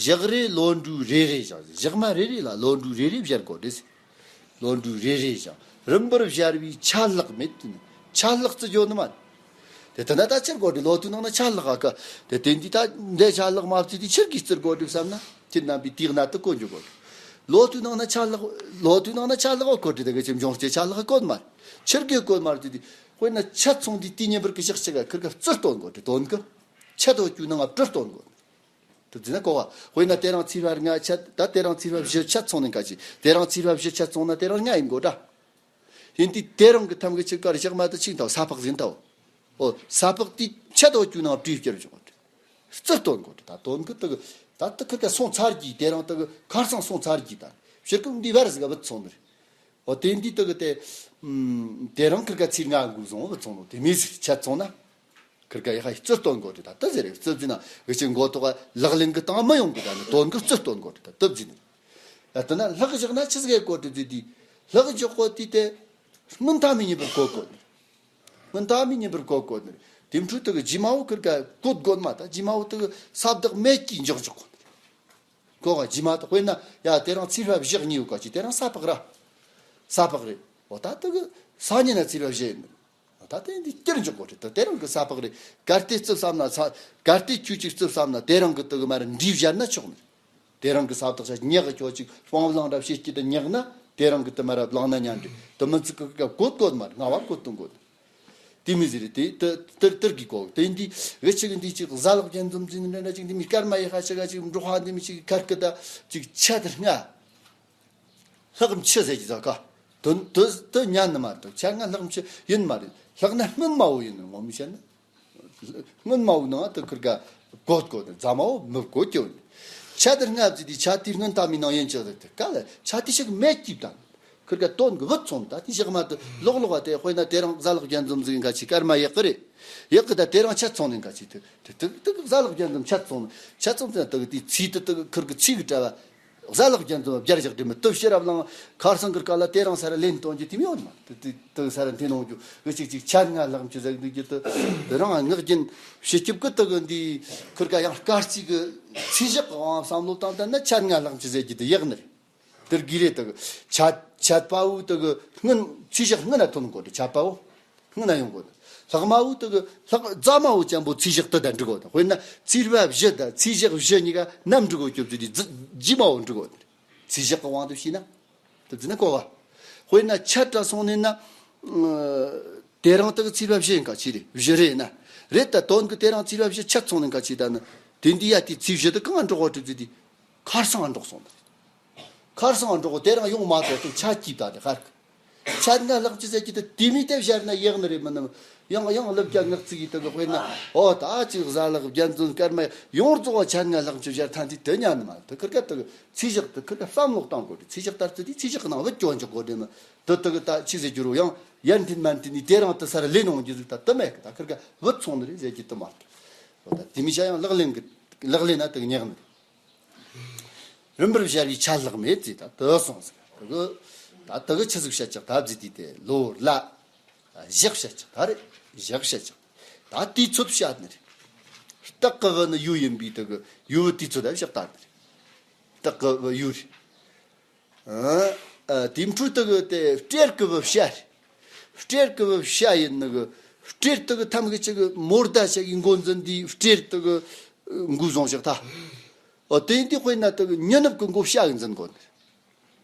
ཞག་རེ་ལོ་འབྲུག་རེ་རེ་བཞག་ཞག་མ་རེ་རེ་ལ་ལོ་འབྲུག་རེ་རེ་བཞར་དགོས་རེད། ལོ་འབྲུག་རེ་རེ་བཞག་རིམ་པར་བཞར་བའི་ཆད་ལྷག་མེད་དེ་ནི་ཆད་ལྷག་རྩི་རྒྱུ་ནི་མ་རེད། དེ་ལྟ་ན་ད་ཆི་དགོས་རེད། ལོ་ཐོའི་ནང་ན་ཆད་ལྷག་ཨ་ཀ་དེ་དེ་འདི་ད་འདས་ཆད་ལྷག་མ་བརྩིས་དེ་ཆི་གིས་རྩི་དགོས་རེད་བསམ་ན་ཁྱེད་རྣམ་པས་དེའི་གནད་དུ་གོ་འཇུག་དགོས་རེད། ལོ་ཐོའི་ནང་ན་ཆད་ལྷག་ལོ་ཐོའི་ནང་ན་ཆད་ལྷག་ཨོ་གོ་རེད། དེ་གི་ཆི་འབྱུང་རྩིས་ཆད་ལྷག་གོ་མ་རེད། ཆི་གིས་གོ་མ་རེད་དེ། དཔེར་ན་ཆད་སོང་དུས་དེའི་ཉིན་པར་གི་ཞག་གཅིག་ག་ཁིར་ག་རྩི་སྟོན་དགོས་ཏེ་དོན་གི། ཆད་དོ་བཅུ་ནང་ང་བྲི་སྟོན་དགོས། དེ་ཟིན་ན་གོ་བ། དཔེར་ན་དེ་རིང་ཚེས་པ་ལྔ་ཆད་ད་དེ་རིང་ཚེས་པ་བཞི་ཆད་སོང་ནས་ག་ཅི། དེ་རིང་ཚེས་པ་བཞི་ཆད་སོང་ན་དེ་རིང་ལྔ་ཡིན་དགོས་ད། ཡིན་དུས་དེ་རིང་གི་ཐམ་གི་ཆི་ག་རེ་ཞག་མ་དེ་ཆིག་འཐའོ་ས་ཕག་ཟིན་འཐའོ། ཨོ་ས་ཕག་དེ་ཆད་དོ་བཅུ་ནང་བྲིས་བསྐྱར་བྱུང་བ་རེད། རྩི་སྟོན་དགོས་རེད། ད་དོན་གི་དེ་གི་ད་དེ་ཁིར་ག་སོང་ཚར་གྱིས་དེ་རིང་དེ་གི་ཁར་སང་སོང་ཚར་གྱིས་ད་ཕྱིར་གི་འདི་བར་ཟིག་ག་བུད་སོང་ནི་རེད། འོ་དེ་འདི་དེ་གི་དེ། ཨམ། དེ་རིང་ཁིར་ག་ཚེས་ལྔ་འགོ་བཟུང་བུད་སོང་ནོ་དེ་མི་ཟིག་ཆད་སོང་ན། ཁིར་ག་ཡ་ཧ་རྩི་སྟོན་དགོས་རེད། ད་དེ་ཟེར་རེད། རྩི་བརྩིས་ན་འུ་ཅག་མགོ་ཐོག་ག་ལག་ལེན་གི་སྟེང་མི་ཡོང་གི། ད་ནི་དོན་གི་རྩི་སྟོན་དགོས་རེད། ད་དེ་བརྩིས་ནི། ད་དེ་ན་ལྷག་བཞག་ན་ཆི་ཟིག་གི་དགོས་རེད་ཟེར་དུས། ལྷག་འཇོག་གོ་དུས་དེ། སྔོན་མཐའ་མའི་ཉིན་པར་གོ་དགོས་ནི། སྔོན་མཐའ་མའི་ཉིན་པར་གོ་དགོས་ནི། དེ་འཕྲོ་དེ་གི་རྗེས་མ་བོ་ཁིར་ག་གོ་དགོས་མ། ད་རྗེས་མ་བོ་དེ་གི་ས་བདག་མེད་ཀྱིས་འཇོག་འཇོག་གོ་ནི། གོ་ག་རྗེས་མ་དེ་དཔེར་ན་ཡ་དེ་རིང་ཚེས་པ་བཞི་གཉིས་ཡོད་ག་ཅི། དེ་རིང་ས་ཕག་ར། ས་ཕག་རེད། འོ་ད་དེ་གི་སང་ཉིན་ན་ཚེས་པ་བཞི་ཡིན་ནི། འོ་ད་དེ་འདི་བསྐྱུར་འཇོག་དགོས་རེད། ད་དེ་རིང་གི་ས་ཕག་རེད། གལ་ཏེ་རྩིབ་བསམ་ན་ས། གལ་ཏེ་ཁྱོད་ཅིག་རྩིབ་བསམ་ན་དེ་རིང་གི་དེ་གི་མ་ར་འདྲིས་བཞག་ན་ཆོག་ནི། དེ་རིང་གི་ས་བདག་ཆ་ཉག་གི་ཁྱོད་ཅིག་སྤང་བླང་ར་བྱེད་ཀྱི་དེ་ཉག་ན་དེ་རིང་གི་དེ་མ་ར་བླང་ན་ཉན་འདྲི་དེ་མི་ཚིག་གི་ག་གོད་གོད་མ་ར་ང་བ་གོད་དུ་གོད། དེ་མི་ཟེར་རེད། དེ་དེ་དེར་དེར་གི་གོ་དེ་འདི་འུ་ཅག་གི་འདི་ཅིག་གཟའ་ལག་རྒྱན་འཛོམས་ཟིན་འདྲ་འདྲ་ཅིག་འདི་མི་སྐར་མ་ཡི་ཧ་ཤ་ག་ཅིག་འབྲོག་ཧ་འདི་མི་ཅིག་ཁར་ཀི་ད་ཅིག་ཆད་དེ་ལྔ། ལྷག་མཆི་ཟེར་གྱི་ཟ་ག་དོན་དེ་དེ་ཉན་ནི་མ་གཏོགས་ཆ་ང་ལྷག་མཆི་ཡིན་མ་རེད། ལྷག་ན་སྔོན་མ་བོ་ཡིན་ནི་ངོ་མི་ཤེས་ན། སྔོན་མ་བོ་ནང་དུ་ཁིར་ག་གོད་གོད་ནི་རྫ་མ་བོ་མི་གོད་ཀྱི་བོ་ནི། ཆ་དེར་ལྔ་བརྩིས་དུས་ཆ་དེའི་སྔོན་མཐའ་མའི་ནང་ཡིན་ཅི་ཟེར་དེ་ག་ལ་ཆ་དེ་ཞིག་མེད་ཀྱིས་དང་། ཁིར་ག་དོན་གི་བུད་སོང་ད་དེ་ཞག་མ་དུ་ལོག་ལོག་བ་དེ་དཔེར་ན་དེ་རིང་གཟའ་ལག་རྒྱན་འཛོམས་ཟིག་ཡིན་ག་ཅི་སྐར་མ་ཡག་གི་རེད། ཡག་གི་ད་དེ་རིང་ཆད་སོང་ནི་ག་ཅི་དེ་དེ་དེ་གཟའ་ལག་རྒྱན་འཛོམས་ཆད་སོང་ནི་ཆད་སོང་དེ་དེ་གི་དེ་ཚིག་དེ་དེ་གི་ཁིར་གི་ཚིག་གི་གྲྭ་བ། གཟའ་ལྷག་རྒྱ་མཚོ་བརྒྱ་བཞག་དེ་མི་དུ་ཕྱི་རབ་གླིང་ཁར་སང་གི་སྐབས་ལ་དེ་རིང་ས་ར་ལེན་གཏོང་རྒྱུ་དེ་མི་ཡོད་མ། དུ་དུ་དུ་ས་ར་འཐེན་གནང་རྒྱུ་གི་ཅིག་ཅིག་ཆ་ལྔ་ལྷག་མཆུ་ཟེར་འདུག་རྒྱུ་དུ། དུ་རང་ངག་རྒྱུན་ཕྱི་སྐྱིབ་ཀི་དུ་གི་འདི་ཁུར་ཀ་ཡང་སྐར་གཅིག་གི་ཚེས་ཞག་གི་དབང་བསམ་བློ་བཏང་ད་ན་ཆ་ལྔ་ལྷག་མཆུ་ཟེར་རྒྱུ་དུ་ཡག་ནི་རེད། དུ་གི་རེད། དུ་གི་ཆ་ཆད་པ་བོ་དུ་གི་སྔོན་ཚེས་ཞག་སྔོན་ན་ཐོན་དགོས་རེད། ཆད་པ་བོ། སྔོན་ན་ཡོང་དགོས། ལྷག་མ་བོ་དེ་གི་ལྷག་རྫ་མ་བོ་ཅན་པོ་ཚེས་ཞག་དེ་དང་འགྲིག་གོ། དཔེར་ན་ཚེས་པ་བཞི་དང་ཚེས་ཞག་བཞི་གཉིས་ཀ་ནམ་འགྲིག་གོ་སྐྱོབ་ཚུལ་དེ་རྫི་རྗེས་མ་བོ་འགྲིག་གོ། ཚེས་ཞག་གི་དབང་དུ་བྱས་ན། དེ་བརྩིས་ན་གོ་བ། དཔེར་ན་ཆད་དྲ་སོང་ནས་ན། ཨ་དེ་རིང་དེ་གི་ཚེས་པ་བཞི་ཡིན་ག་ཅི་རེད། བཞི་རེད་ན། རེད་ད་དོན་གི་དེ་རིང་ཚེས་པ་བཞི་ཆད་སོང་ནས་ག་ཅི་ད་ན། དེ་འདི་ཡ་དེ་ཚེས་བཞི་དེ་གང་འགྲོ་གོ་སྐྱོབ་ཚུལ་དེ་ཁར་སང་འགྲོ་སོང་ད། ཁར་སང་འགྲོ་གོ་དེ་རིང་ཡོང་མ་ཐུབ་དུས་ཆད་སྐྱིད་ད་དེ་ཁར་གི། ཆད་ལྔ་ལྷག་མཆུ་ཟེར་གྱི་དེ་དེ་མི་དེ་བཞག་ན་ཡག་ནི་རེད་མིན་ནམ། ཡང་ཡང་ལབ་རྒྱ་ངག་ཚིག་གི་དེ་གི་དཔེར་ན་ཨོ་ད་ཅིག་གཟའ་ལྷག་རྒྱ་མཚོ་སྐར་མ་ཡོངས་རྫོགས་ཆད་ལྔ་ལྷག་མཆུ་བཞག་ཐང་དེ་དེ་ཉན་ནི་མ། དེ་ཁུར་ཀ་དེ་གི་ཚེས་ཞག་དེ་ཁུར་ཀ་བསམ་བློ་བཏང་དགོས་རེད། ཚེས་ཞག་ལྟར་ཚུལ་དེ་ཚེས་ཞག་གི་ནང་བུད་སྐྱོན་འཇོག་དགོས་རེད་མི། དེ་དེ་གི་ད་ཅི་ཟེར་རྒྱུ་རུ་ཡང་ཡར་འཐེན་མར་འཐེན་ནི་དེ་རིང་དེ་ས་ར་ལེན་ཡོང་རྒྱུ་ཟིག་ད་དེ་མེད་གི། ད་ཁུར་ཀ་བུད་སོང་ནི་རེད་ཟེར་གྱི་དེ་མ་རེད། ཨོ་ད་དེ་མི་བྱ་ཡང་ལག་ལེན་གི་ལག་ལེན་ན་དེ་གི་ཉག་ནི་རེད། རིམ་པར་བྱ་བའི་ཆད་ལྷག་མེད་ཅེས་ད་དེ་གསུངས་ཟེར། དེ་གི་ད་དེ་གི་ཆི་ཟིག་བཤད་ཅིག་ད་བརྩིས་དུས་དེ་ལོ་ལ་ཞག་བཤད་ཅིག་ད་རེད། ཞག་བཤད་ཅིག་ད་དུས་ཚོད་བཤད་ནི་རེད། སྟག་གི་བུ་ནི་ཡོས་ཡིན་པས་དེ་གི་ཡོས་བུ་དུས་ཚོད་ད་བཞག་ད་ནི་རེད། སྟག་གི་བུ་ཡོས་རེད། ཨ་ཨ་དེ་འཕྲོས་དེ་གི་དེ་སྤྲེལ་གི་བུ་བྱ་རེད། སྤྲེལ་གི་བུ་བྱ་ཡིན་ནི་གི་སྤྲེལ་དེ་གི་ཐམ་གི་ཅིག་གི་མོར་ཟླ་ཞག་གི་འགོ་འཛིན་དེ་སྤྲེལ་དེ་གི་འགོ་བཟུང་བཞག་ད། ཨོ་དེ་ཡིན་དུས་དཔེར་ན་དེ་གི་ཉི་ནུབ་ཀྱི་མགོ་བྱ་གི་འཛིན་དགོས་ནི།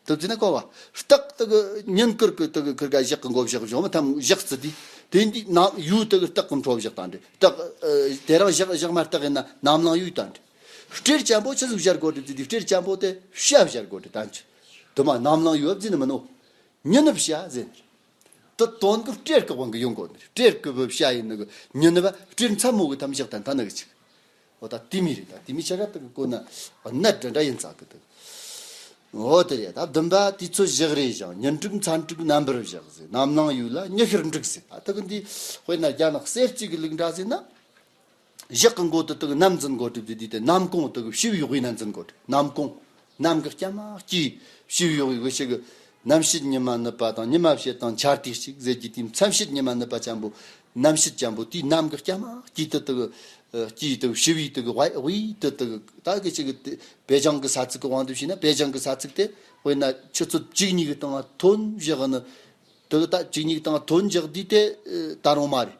དེ་བརྩིས་ན་གོ་བ། སྟག་དེ་གི་ཉིན་དཀར་གི་དེ་གི་ཁུར་ཀ་ཞག་གི་མགོ་བཞག་བཞག་མི་ཐམ་ཞག་རྩི་དུས་དེ་འདི་ནམ་ཡོས་དེ་གི་སྟག་གི་འཕྲོ་བཞག་ད་འདྲ། སྟག་ཨ་དེ་རིང་ཞག་ཞག་མ་སྟག་ཡིན་ན་ནམ་ལངས་ཡོས་ད་འདྲ། སྤྲེལ་ཅན་པོ་ཆི་ཟིག་སྦྱར་དགོས་རེད་དེ་དུས་སྤྲེལ་ཅན་པོ་དེ་བྱ་སྦྱར་དགོས་རེད་ད་འདྲ། དེ་མ་ནམ་ལངས་ཡོས་བརྩིས་ནི་མིན་ནོ། ཉི་ནུབ་བྱ་ཟེར་ནི་རེད། དེ་དོན་གི་སྤྲེལ་གི་དབང་གི་ཡོང་དགོས་ནི་རེད། སྤྲེལ་གི་བུ་བྱ་ཡིན་ནི་གི་ཉི་ནུབ་བ་སྤྲེལ་མཚན་མོ་གི་ཐམ་ཞག་ད་ད་ནི་གི་ཅིག་ཨོ་ད་དེ་མི་རེད། ད་དེ་མི་ཆ་ག་དེ་གི་གོ་ན་གནད་འདྲ་འདྲ་ཡིན་ཙག་གི་དེ། ཨོ་དེ་རེད། ད་བདུན་པ་དུས་ཚོད་ཞག་རེ་བཞག་ཉིན་དྲུག་མཚན་དྲུག་རྣམ་པར་བཞག་ཟེར། ནམ་ལངས་ཡོས་ལ་ཉི་ཤར་འབྲུག་ཟེར། ཨ་དེ་གི་འདི་དཔེར་ན་རྒྱ་ནག་གསེར་གྱི་གླིང་འདྲ་ཟེར་ན། ཞག་གི་མགོ་དེ་དེ་གི་ནམ་འཛིན་དགོས་དུས་དེ་དེ་ནམ་གུང་དེ་གི་བྱི་བའི་དབུས་ན་འཛིན་དགོས་དུས་ནམ་གུང་། ནམ་གི་སྐྱ་མ་སྐྱིད་བྱི་བའི་དབུས་གི་ཞིག་གི་གནམ་ཕྱེད་ཉི་མ་ནུབ་པ་དང་ཉི་མ་ཕྱེད་དང་ཆར་ཐིགས་གཅིག་ཟེར་གྱི་དེ་མཚན་ཕྱེད་ཉི་མ་ནུབ་པ་ཅན་པོ། གནམ་ཕྱེད་ཅན་པོ་དེའི་ནམ་གི་སྐྱ་མ་སྐྱིད་དེ་དེ་གི་ཨ་སྐྱིད་དེ་བྱི་བའི་དེ་གི་དབུས་དེ་དེ་གི་ད་གི་ཞིག་གི་དེ་པེ་ཅང་གི་ས་ཚིགས་གི་དབང་དུ་བྱས་ན་པེ་ཅང་གི་ས་ཚིགས་དེ་དཔེར་ན་ཆུ་ཚོད་བཅུ་གཉིས་གི་སྟེང་ང་ཐོན་བཞག་ནི། དེ་གི་ད་བཅུ་གཉིས་གི་སྟེང་ཐོན་འཇག་དུས་དེ་ཨ་ད་རུང་མ་རེད།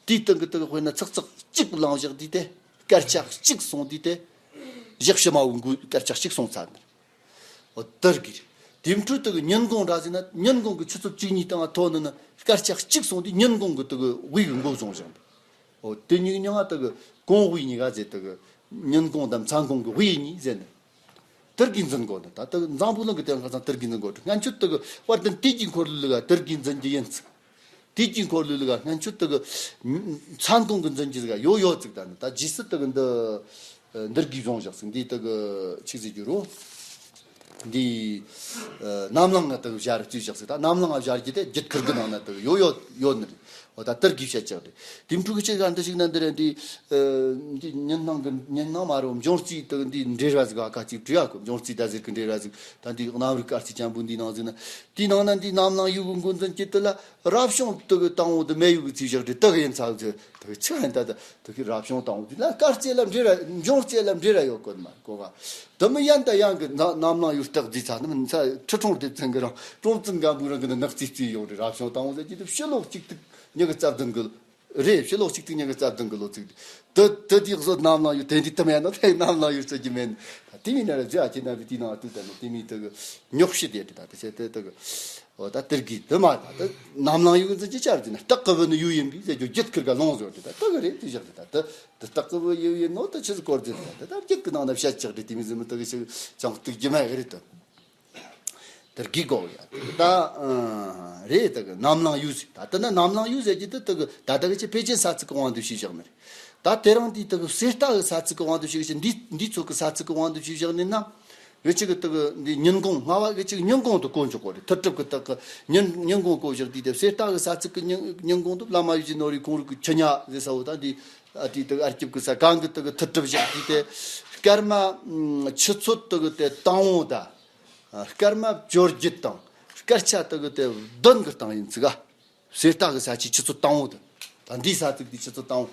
དེའི་སྟེང་གི་དེ་གི་དཔེར་ན་ཚག་ཚག་གཅིག་ལངས་བཞག་དུས་དེ་སྐར་ཆ་གཅིག་སོང་དུས་དེ་ཞག་ཕྱི་མ་བོ་འགོ་སྐར་ཆ་གཅིག་སོང་ཚར་ནི་རེད། འོ་དེ་གི་རེད། དེ་འཕྲོས་དེ་གི་ཉིན་གུང་འདྲ་ཟེར་ན་ཉིན་གུང་གི་ཆུ་ཚོད་བཅུ་གཉིས་སྟེང་ཐོན་ནི་ནི་སྐར་ཆ་གཅིག་སོང་དུས་ཉིན་གུང་གི་དེ་གི་དབུས་གི་འགོ་བཟུང་བཞག་འདུག་འོ་དེ་ཉིན་ཉིན་ང་དེ་གི་གུང་དབུས་གཉིས་ཀ་ཟེར། དེ་གི་ཉིན་གུང་དང་མཚན་གུང་གི་དབུས་གཉིས་ཟེར་ནི། དེ་གི་འཛིན་དགོས་ནི། ད་ལྟ་འཛམ་བུ་གླིང་གི་དེ་ཁ་སང་དེ་གི་འཛིན་དགོས་ནི། སྔན་ཆད་དེ་གི་དཔལ་ལྡན་དུས་ཀྱི་འཁོར་ལོ་ལ་དེ་གི་འཛིན་གྱི་ཡིན་ཚིག་དུས་ཀྱི་འཁོར་ལོ་ལ་སྔན་ཆད་དེ་གི་མཚན་གུང་གི་འཛིན་གྱི་ཟིག་ཡོད་ཡོད་ཚིག་ད་ནི་ད་རྗེས་སུ་དེ་གི་འདི་འདིར་གི་བཟུང་བཞག་ཚིག་འདི་དེ་གི་ཆི་ཟེར་རྒྱུ་རུ། འདི་ཨ་ནམ་ལངས་ང་དེ་གི་བཞག་རྩིས་བཞག་ཚིག་ད་ནམ་ལངས་ང་བཞག་རྒྱུ་དེ་རྒྱུད་ཁུར་གི་ནང་ན་དེ་གི་ཡོད་ཡོད་ཡོད་ནི་རེད། འོ་ད་དེར་གི་བཤད་ཀྱག་རེད། དེ་འཕྲོ་གི་ཆེ་ག་འདི་ཞིག་ན་འདི་རེད། འདི་ཨ་འདི་ཉིན་སྣང་གི་ཉིན་སྣང་མ་རེད། འབྱུང་རྩིས་དེ་འདི་འགྲེལ་བ་ཟིག་ཨ་ཁ་ཅིག་བྲིས་ཡ་གོ། འབྱུང་རྩིས་ཟླ་ཟེར་གི་འགྲེལ་བ་ཟིག་ད་འདི་གནམ་རིག་སྐར་རྩིས་ཅན་པོ་འདི་ནང་ཟིག་ན། དེའི་ནང་ན་འདི་ནམ་ལངས་ཡོས་གི་འགོ་འཛིན་གྱི་དེ་ལ་རབ་བྱུང་དེ་གི་དང་པོ་དེ་མེ་ཡོས་གི་ཚེས་ཞག་རེད། དེ་གི་ཡིན་ཚ་ཚེ་དེ་གི་ཆི་ཡིན་ད་ད་དེ་གི་རབ་བྱུང་དང་པོ་དེ་ལ་སྐར་རྩིས་ལ་འགྲེལ་བ་འབྱུང་རྩིས་ལ་འགྲེལ་བ་ཡོད་གོ་མ་གོ་ག་དེ་མི་ཡན་ད་ཡང་གི་ན་ནམ་ལངས་ཡོས་སྟག་རྩིས་ཚ་ནི་མིན་ཚ། ཁྲི་སྲོང་ལྡེ་བཙན་གི་རང་ཀྲོང་བཙན་སྒམ་པོའི་རང་གི་ནི་ནག་རྩིས་རྩིས་ཡོད་རེད། རབ་བྱུང་དང་པོ་ཟེར་གྱི་དེ་ཕྱི་ལོ་གཅིག་སྟོང་ཉི་ཤུ་རྩ་བདུན་གི་རེད། ཕྱི་ལོ་གཅིག་སྟོང་ཉི་ཤུ་རྩ་བདུན་གི་ལོ་ཚིགས་དེ། དེ་དེ་དེ་གཟོད་ནམ་ལངས་ཡོས་དེ་འདི་དེ་མེད་ན་དེ་ནམ་ལངས་ཡོས་ཟེར་གྱི་མེད། ད་དེ་མིན་ན་ར་ཟེར་ཨ་ཁྱེད་ན་བི་དེ་ནང་ཨ་ཏུ་ད་ནི་དེ་མིན་དེ་གི་ཉོག་བཤད་དེ་དེ་ད་དེ་བྱས་དེ་དེ་གི་འོ་ད་དེར་གི་དེ་མ་ད་དེ་ནམ་ལངས་ཡོས་འཛིན་གྱི་ཆར་དེ་ན་སྟག་གི་བུ་ནི་ཡོས་ཡིན་པས་ཟེར་རྒྱུ་རྒྱུད་ཁུར་ག་ལོང་ཟོར་དེ་ད་དེ་གི་རེད། དེ་བཞག་དེ་ད་དེ་དེ་སྟག་གི་བུ་ཡོས་ཡིན་ནོ་དེ་ཆི་ཟིག་སྐོར་དེ་ད་དེ་ད་རྒྱུད་གི་ནང་ན་བཤད་ཆག་དེ་དེ་མིན་ཟིན་མི་དེ་གི་ཞིག་ཅང་གཏུག་རྒྱུ་མེད་གི་རེད་དོ། དེར་གི་གོ་ཡ། ད་ཨ་རེད། དེ་གི་ནམ་ལངས་ཡོས་ཟེར། ད་དེ་ན་ནམ་ལངས་ཡོས་ཟེར་གྱི་དེ་དེ་གི་ད་དེ་གི་ཆེ་པེ་ཅིན་ས་ཚིགས་གི་དབང་དུ་བྱས་བཞག་ནི་རེད། ད་དེ་རིང་འདི་དེ་གི་གསེར་རྟ་གི་ས་ཚིགས་གི་དབང་དུ་བྱས་ཀྱི་འདི་འདི་ཚོ་གི་ས་ཚིགས་གི་དབང་དུ་བྱས་བཞག་ནི་ན། གི་ཅིག་གི་དེ་གི་འདི་ཉིན་གུང་སྔ་བ་གི་ཅིག་ཉིན་གུང་དུ་གོ་འཇོག་གོ་རེད། ཐུར་གྲུབ་གི་དེ་གི་ཉིན་ཉིན་གུང་གོ་བཞག་དུས་དེ་གསེར་རྟ་གི་ས་ཚིགས་གི་ཉིན་ཉིན་གུང་དུ་བླ་མ་ཡིད་བཞིན་ནོར་བུའི་ཁོང་རུ་གི་ཆུ་ཉ་ཟེར་ས་བོ་ད་འདི། ཨ་དེ་དག་ཨར་ཀྱིབ་ཀྱི་ས་གང་གི་དག་ཐུར་གྲུབ་བཞག་དུས་དེ་སྐར་མ་ཆུ་ཚོད་དག་དེ་དང་བོ་དང་སྐར་མ་བཅོ་བརྒྱད་དང་སྐར་ཆ་དག་དེ་བདུན་གི་སྟེང་ཡིན་ཙི་ག་གསེར་རྟ་གི་ས་ཆའི་ཆུ་ཚོད་དང་བོ་དེ་ད་འདིའི་ས་ཚིགས་དེའི་ཆུ་ཚོད་དང་བོ།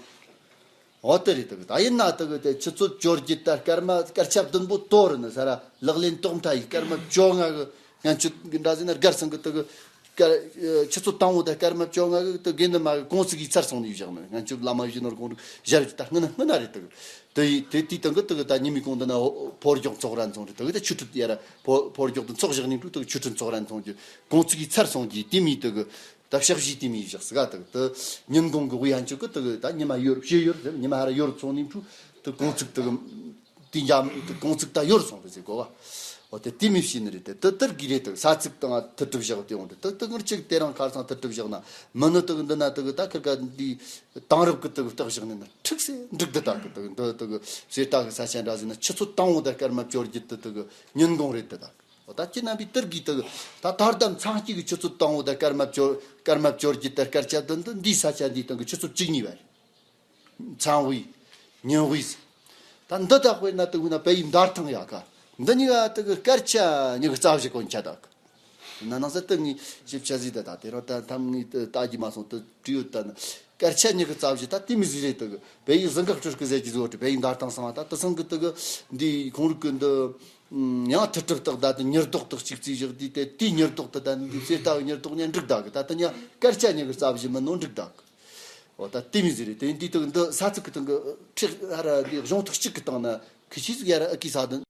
འོ་དེ་རེད་དག་ད་ཡིན་ན་དག་དེ་ཆུ་ཚོད་བཅོ་བརྒྱད་དང་སྐར་མ་སྐར་ཆ་བདུན་པོ་དོ་རུ་ནི་ས་ར་ལག་ལེན་ཐོག་མཐའ་ཡི་སྐར་མ་བཅོ་ལྔ་གི་སྔན་ཆད་གི་འདྲ་ཟེར་ན་སྒར་སང་གི་དག་སྐར་ཆུ་ཚོད་དང་བོ་དང་སྐར་མ་བཅོ་ལྔ་གི་དག་དགེ་འདུན་མ་གི་གུང་ཚིགས་ཡིག་ཚར་སོང་ནས་བཞག་ནི་སྔན་ཆད་བླ་མ་ཡིན་ནོར་གོང་རུ་ཞལ་གྱི་ད་སྔ་ན་སྔ་ན་རེད་དག་དེ་ཡི་དེ་དེའི་སྟེང་གི་དག་ད་ཉི་མའི་གུང་དུ་ན་ཕོ་རྒྱོག་ཚོགས་ར་འཚོང་རེད་དག་ད་ཆུ་ཁྲུད་ཡ་ར་ཕོ་ཕོ་རྒྱོག་དུ་ཚོགས་བཞག་ནས་འགྲོ་དག་ཆུ་ཁྲུད་ཚོགས་ར་འཚོང་རྒྱུ་གུང་ཚིགས་ཡིག་ཚར་སོང་རྒྱུ་དེ་མི་དག་ད་ཕྱག་བཞེས་དེ་མི་བཞག་ཟིག་ག་དག་ད་ཉིན་གུང་གི་དབུས་ཡན་ཆོད་གི་དག་ད་ཉི་མ་ཡོལ་ཕྱེད་ཡོལ་ཟེར་ཉི་མ་ཧ་ར་ཡོལ་སོང་ནས་འགྲོ་དག་གུང་ཚིགས་དག་དེ་འཇམ་དེ་གུང་ཚིགས་ད་ཡོལ་སོང་རེད་ཟེར་གོ་བ། འོ་དེ་དེ་མི་ཤེས་ནི་རེད་དེ་དེ་དེར་གི་རེད་དེ་ས་ཚིགས་དང་ཐུར་གྲུབ་བཞག་དེ་འོང་དེ་དེ་དེ་ངར་ཅིག་དེ་རང་ཁར་སང་ཐུར་གྲུབ་བཞག་ན་མི་ནི་དེ་འདི་ན་དེ་ད་ཁིར་ཀ་འདི་དེང་རབས་གི་དེ་བཏགས་བཞག་ནི་ན་འགྲིག་སེ་འགྲིག་དེ་ད་གི་དེ་འདི་དེ་གི་གསེར་རྟ་གི་ས་ཆ་འདྲ་ཟིན་ན་ཆུ་ཚོད་དང་བོ་དང་སྐར་མ་བཅོ་བརྒྱད་དེ་དེ་གི་ཉིན་གུང་རེད་དེ་ད་གི་འོ་ད་ཁྱེད་རྣམ་པའི་དེར་གི་དེ་གི་ད་ད་ལྟ་མཚན་དཀྱིལ་གི་ཆུ་ཚོད་དང་བོ་དང་སྐར་མ་བཅོ་སྐར་མ་བཅོ་བརྒྱད་དང་སྐར་ཆ་དེ་འདི་འདིའི་ས་ཆ་འདིའི་སྟེང་གི་ཆུ་ཚོད་བཅུ་གཉིས་པ་རེད། མཚན་དབུས། ཉིན་དབུས། ད་འདི་དག་དཔེར་ན་དེ་དབུས་ན་བལ་ཡུལ་འདར་ཐང་ཡ་ཀ་འདི་གཉིས་ཀ་དེ་གི་སྐར་ཆ་ཉི་ཤུ་རྩ་བཞི་གོན་ཆ་དག་ན་ནང་ས་དེ་ངས་ཞིབ་ཆ་ཟིག་ད་ད་དེ་རང་ད་ཐམ་ངས་ད་ལྟ་རྒྱུ་མ་སོང་དེ་བྲིས་ཡོད་ད་ན་སྐར་ཆ་ཉི་ཤུ་རྩ་བཞི་ད་དེ་མི་ཟིག་རེད་དེ་གི་བལ་ཡུལ་ཟིན་གག་སྤྲུལ་སྐུ་ཟེར་གྱི་བཟོ་བྲི་བལ་ཡུལ་འདར་ཐང་སང་བ་ད་དེ་སང་གི་དེ་གི་འདི་ཁོང་རིག་གི་འདི་ཡང་ཐུར་གྲུབ་དག་ད་དེ་ཉེར་བསྡོགས་དག་གཅིག་རྩིས་བཞག་དུས་དེ་དེའི་ཉེར་བསྡོགས་དེ་ད་འདི་གསེར་རྟ་གི་ཉེར་བསྡོགས་ཉན་འགྲིག་ད་གི་ད་དེ་ཉ་སྐར་ཆ་ཉི་ཤུ་རྩ་བཞི་མིན་ནོ་འགྲིག་ད་གི་འོ་ད་དེ་མི་ཟེར་རེད་དེ་འདི་དག་འདི་ས་ཚིགས་ཀྱི་སྟེང་གི་ཁྲེག་ཧ་ར་འདི་གཞུང་ཐག་གཅིག་གི་སྟེང་ན་ཁི་ཆི་ཟིག་ཡ་ར་ཨ་ཀི་ས་དོན་